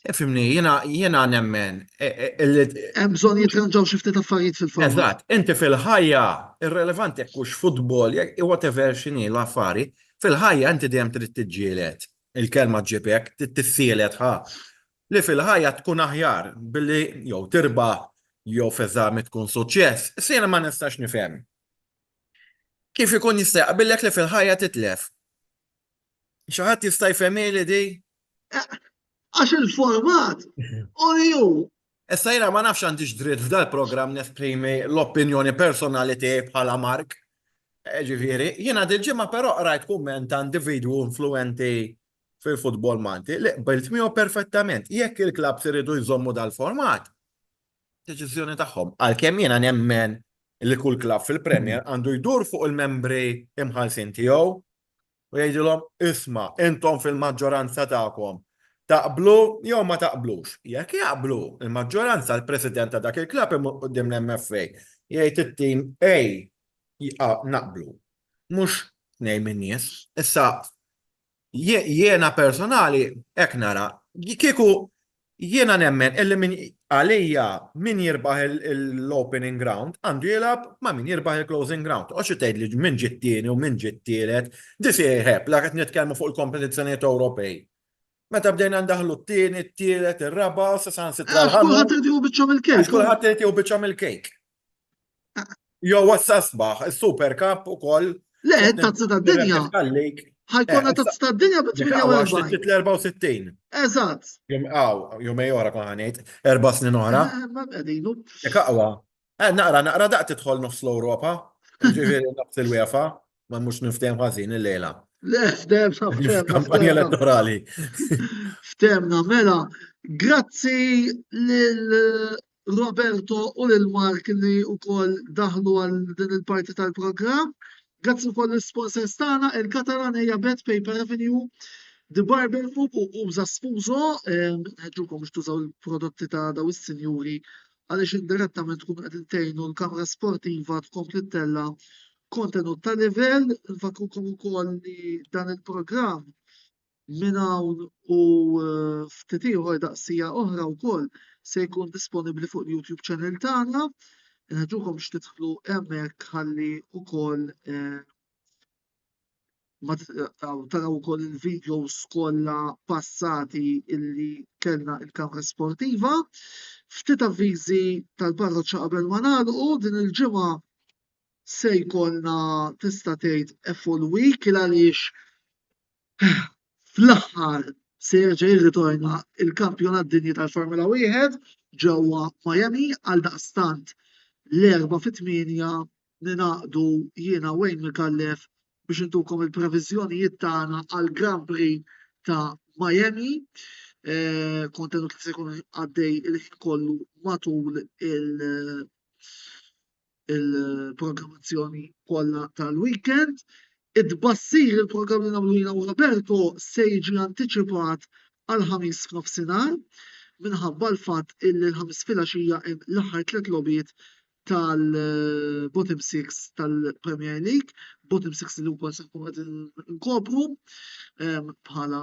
Ifhimni, jiena jiena nemmen e, e, li Hemm bżonn jitranġaw xi ftit affarijiet fil-format. Eżatt, inti fil-ħajja irrelevanti jekk hux futbol, jekk whatever x'inhi l-affari, fil-ħajja inti dejjem trid tiġġieled. Il-kelma ġġib hekk, trid tissielet ħa. Li fil-ħajja tkun aħjar billi jew tirbaħ jew f'eżami tkun suċċess. Issa jiena ma nistax nifhem. Kif ikun jista' jaqbillek li fil-ħajja titlef? Xi ħadd jista' jfehmieli di? Għax il-format u li hu. Issa jiena ma nafx għandix dritt f'dal-programm nesprimi l-opinjoni personali tiegħi bħala Mark. Ġifieri, jiena dil-ġimgħa però qrajt kumment ta' individwu influwenti fil-futbol Malti li qbilt miegħu perfettament. Jekk il-klabbs iridu jżommu dal-format, deċiżjoni tagħhom. Għalkemm jiena nemmen li kull klabb fil-Premier għandu jdur fuq il-membri imħallsin tiegħu u jgħidilhom isma' intom fil-maġġoranza tagħkom taqblu jew ma taqblux. Jekk jaqblu, il-maġġoranza l-president ta' dak il-klabb imur quddiem l-MFA jgħid it-tim A naqblu. Mhux tnejn min-nies. Issa Jiena personali hekk nara. Kieku jiena nemmen illi min għalija min jirbaħ l-opening round għandu jilgħab ma' min jirbaħ il-closing round. Toqgħodx tgħidli min ġie t-tieni u min ġie t-tielet. This is ħebla qed nitkellmu fuq il-kompetizzjonijiet Ewropej. Meta bdejna ndaħħlu t-tieni, t-tielet, ir-raba' u sa saħansitra l-ħames. Għax kulħadd irid jieħu biċċa mill-kejk. Għax kulħadd irid jieħu biċċa mill-kejk. Jew issa sbaħ, is-Super Cup ukoll. Le, tazza tad-dinja. Ħajkonna eh, tazza tad-dinja bi 48. 64. Eżatt. Jum għaw, jumej oħra kon ħanejt, erba' snin oħra. Eh, ma qegħdinu. Jekk aqwa. Eh, naqra, naqra daq tidħol nofs l-Ewropa. Ġifieri nofs il-UEFA, ma mhux niftehim ħażin il-lejla. Le, ftemna, ftemna. Kampanja elettorali. Ftemna, mela, grazzi lil Roberto u lil Mark li wkoll daħlu għal din il-parti tal-programm. Grazzi wkoll l-sponsors tagħna, il-Katalan Eja Bet, Paper Avenue, The Barber Group u Uża Sfuso. Nħeġġukom biex tużaw il-prodotti ta' daw is-sinjuri għaliex indirettament tkunu qegħdin tgħinu l-Kamra Sportiva tkompli ttella' kontenut ta' livell. Nfakkrukom ukoll li dan il-programm Minn hawn u ftit ieħor daqs siegħa oħra wkoll se jkun disponibbli fuq il-YouTube channel tagħna. Inħeġġukom biex tidħlu hemmhekk ħalli wkoll eh, ma taraw ukoll il-videos kollha passati illi kellna il-kamra sportiva. Ftit avviżi tal-parroċċa qabel ma nagħlqu din il-ġimgħa se jkollna tista' tgħid a full week il għaliex Fl-aħħar se jerġa' jirritorna l-Kampjonat Dinji tal-Formula Wieħed ġewwa Miami għaldaqstant l-Erbgħa fit-tmienja ningħaqdu jiena Wayne Micallef biex intukom il-previżjonijiet tagħna għall-Grand Prix ta' Miami. Eh, kontenut li se jkun għaddej il-ħin kollu matul il- il-programmazzjoni kollha tal-weekend. It-tbassir il-programm li nagħmlu jiena u Roberto se jiġi antiċipat għall-Ħamis f'nofsinhar minħabba l-fatt illi l-Ħamis filgħaxija hemm l-aħħar tliet logħbiet tal-bottom six tal-Premier League, bottom six li wkoll se nkunu qegħdin nkopru ehm, bħala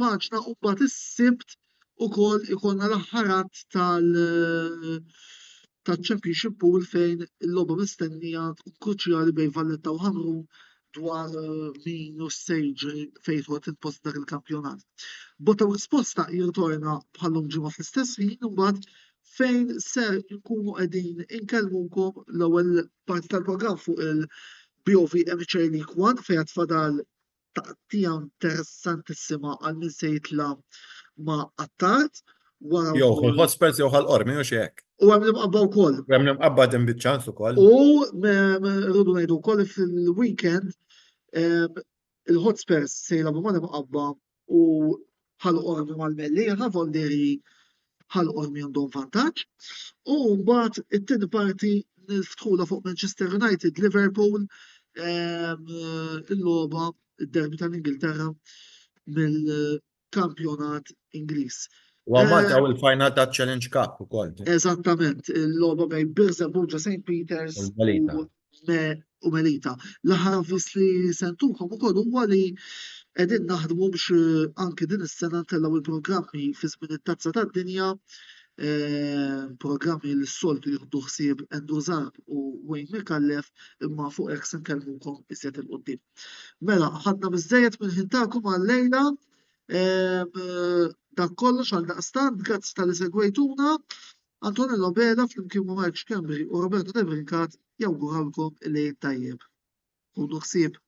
paġna u mbagħad is-Sibt. ukoll ikollna l-aħħar att tal taċ-Championship Pool fejn il-logħba mistennija tkun kruċjali bejn Valletta u Ħamrun dwar min u x'se jiġri fejn jidħol tinpost dak il-kampjonat. Botta u risposta jirritorna bħal-lum ġimgħa fl-istess ħin imbagħad fejn ser nkunu qegħdin inkellmukom l-ewwel parti tal-programm fuq il-BOV Amateur League One fejn għad fadal taqtija interessantissima għal min se jitla' ma' Attard wara Jew wkoll Hotspurs jew Ħal Qormi u xi hekk. U hemm l-imqabba wkoll. U hemm l-imqabba din biċ-ċans ukoll. U rridu ngħidu wkoll fil-weekend il-Hotspurs se jilagħbu mal-imqabba u Ħal Qormi mal-Mellieħa, Volderi Ħal Qormi għandhom vantaġġ. U mbagħad it-tieni parti niftħula fuq Manchester United Liverpool il-logħba id-derby tal-Ingilterra mill-kampjonat Ingliż. U għaw Malta u l-final ta' Challenge Cup ukoll. Eżattament, il-logħba bejn Birżebbuġa St. Peters u u Melita. L-aħħar avviż li sentukom ukoll huwa li qegħdin naħdmu biex eh, anke din is-sena ntellgħu il-programmi fi żmien it-Tazza tad-Dinja, eh, programmi li s-soltu jieħdu ħsieb Andrew Zarb u Wayne Micallef imma fuq hekk se nkellmukom iżjed il quddiem. Mela, ħadna biżejjed minn ħin tagħkom għal-lejla. Eh, dak kollox għal daqstant, grazzi tal-li segwejtuna. Antonello Abela flimkien ma' Mark Schembri u Roberto Debrincat jawgurawlkom il-lejl tajjeb. Ħudu ħsieb.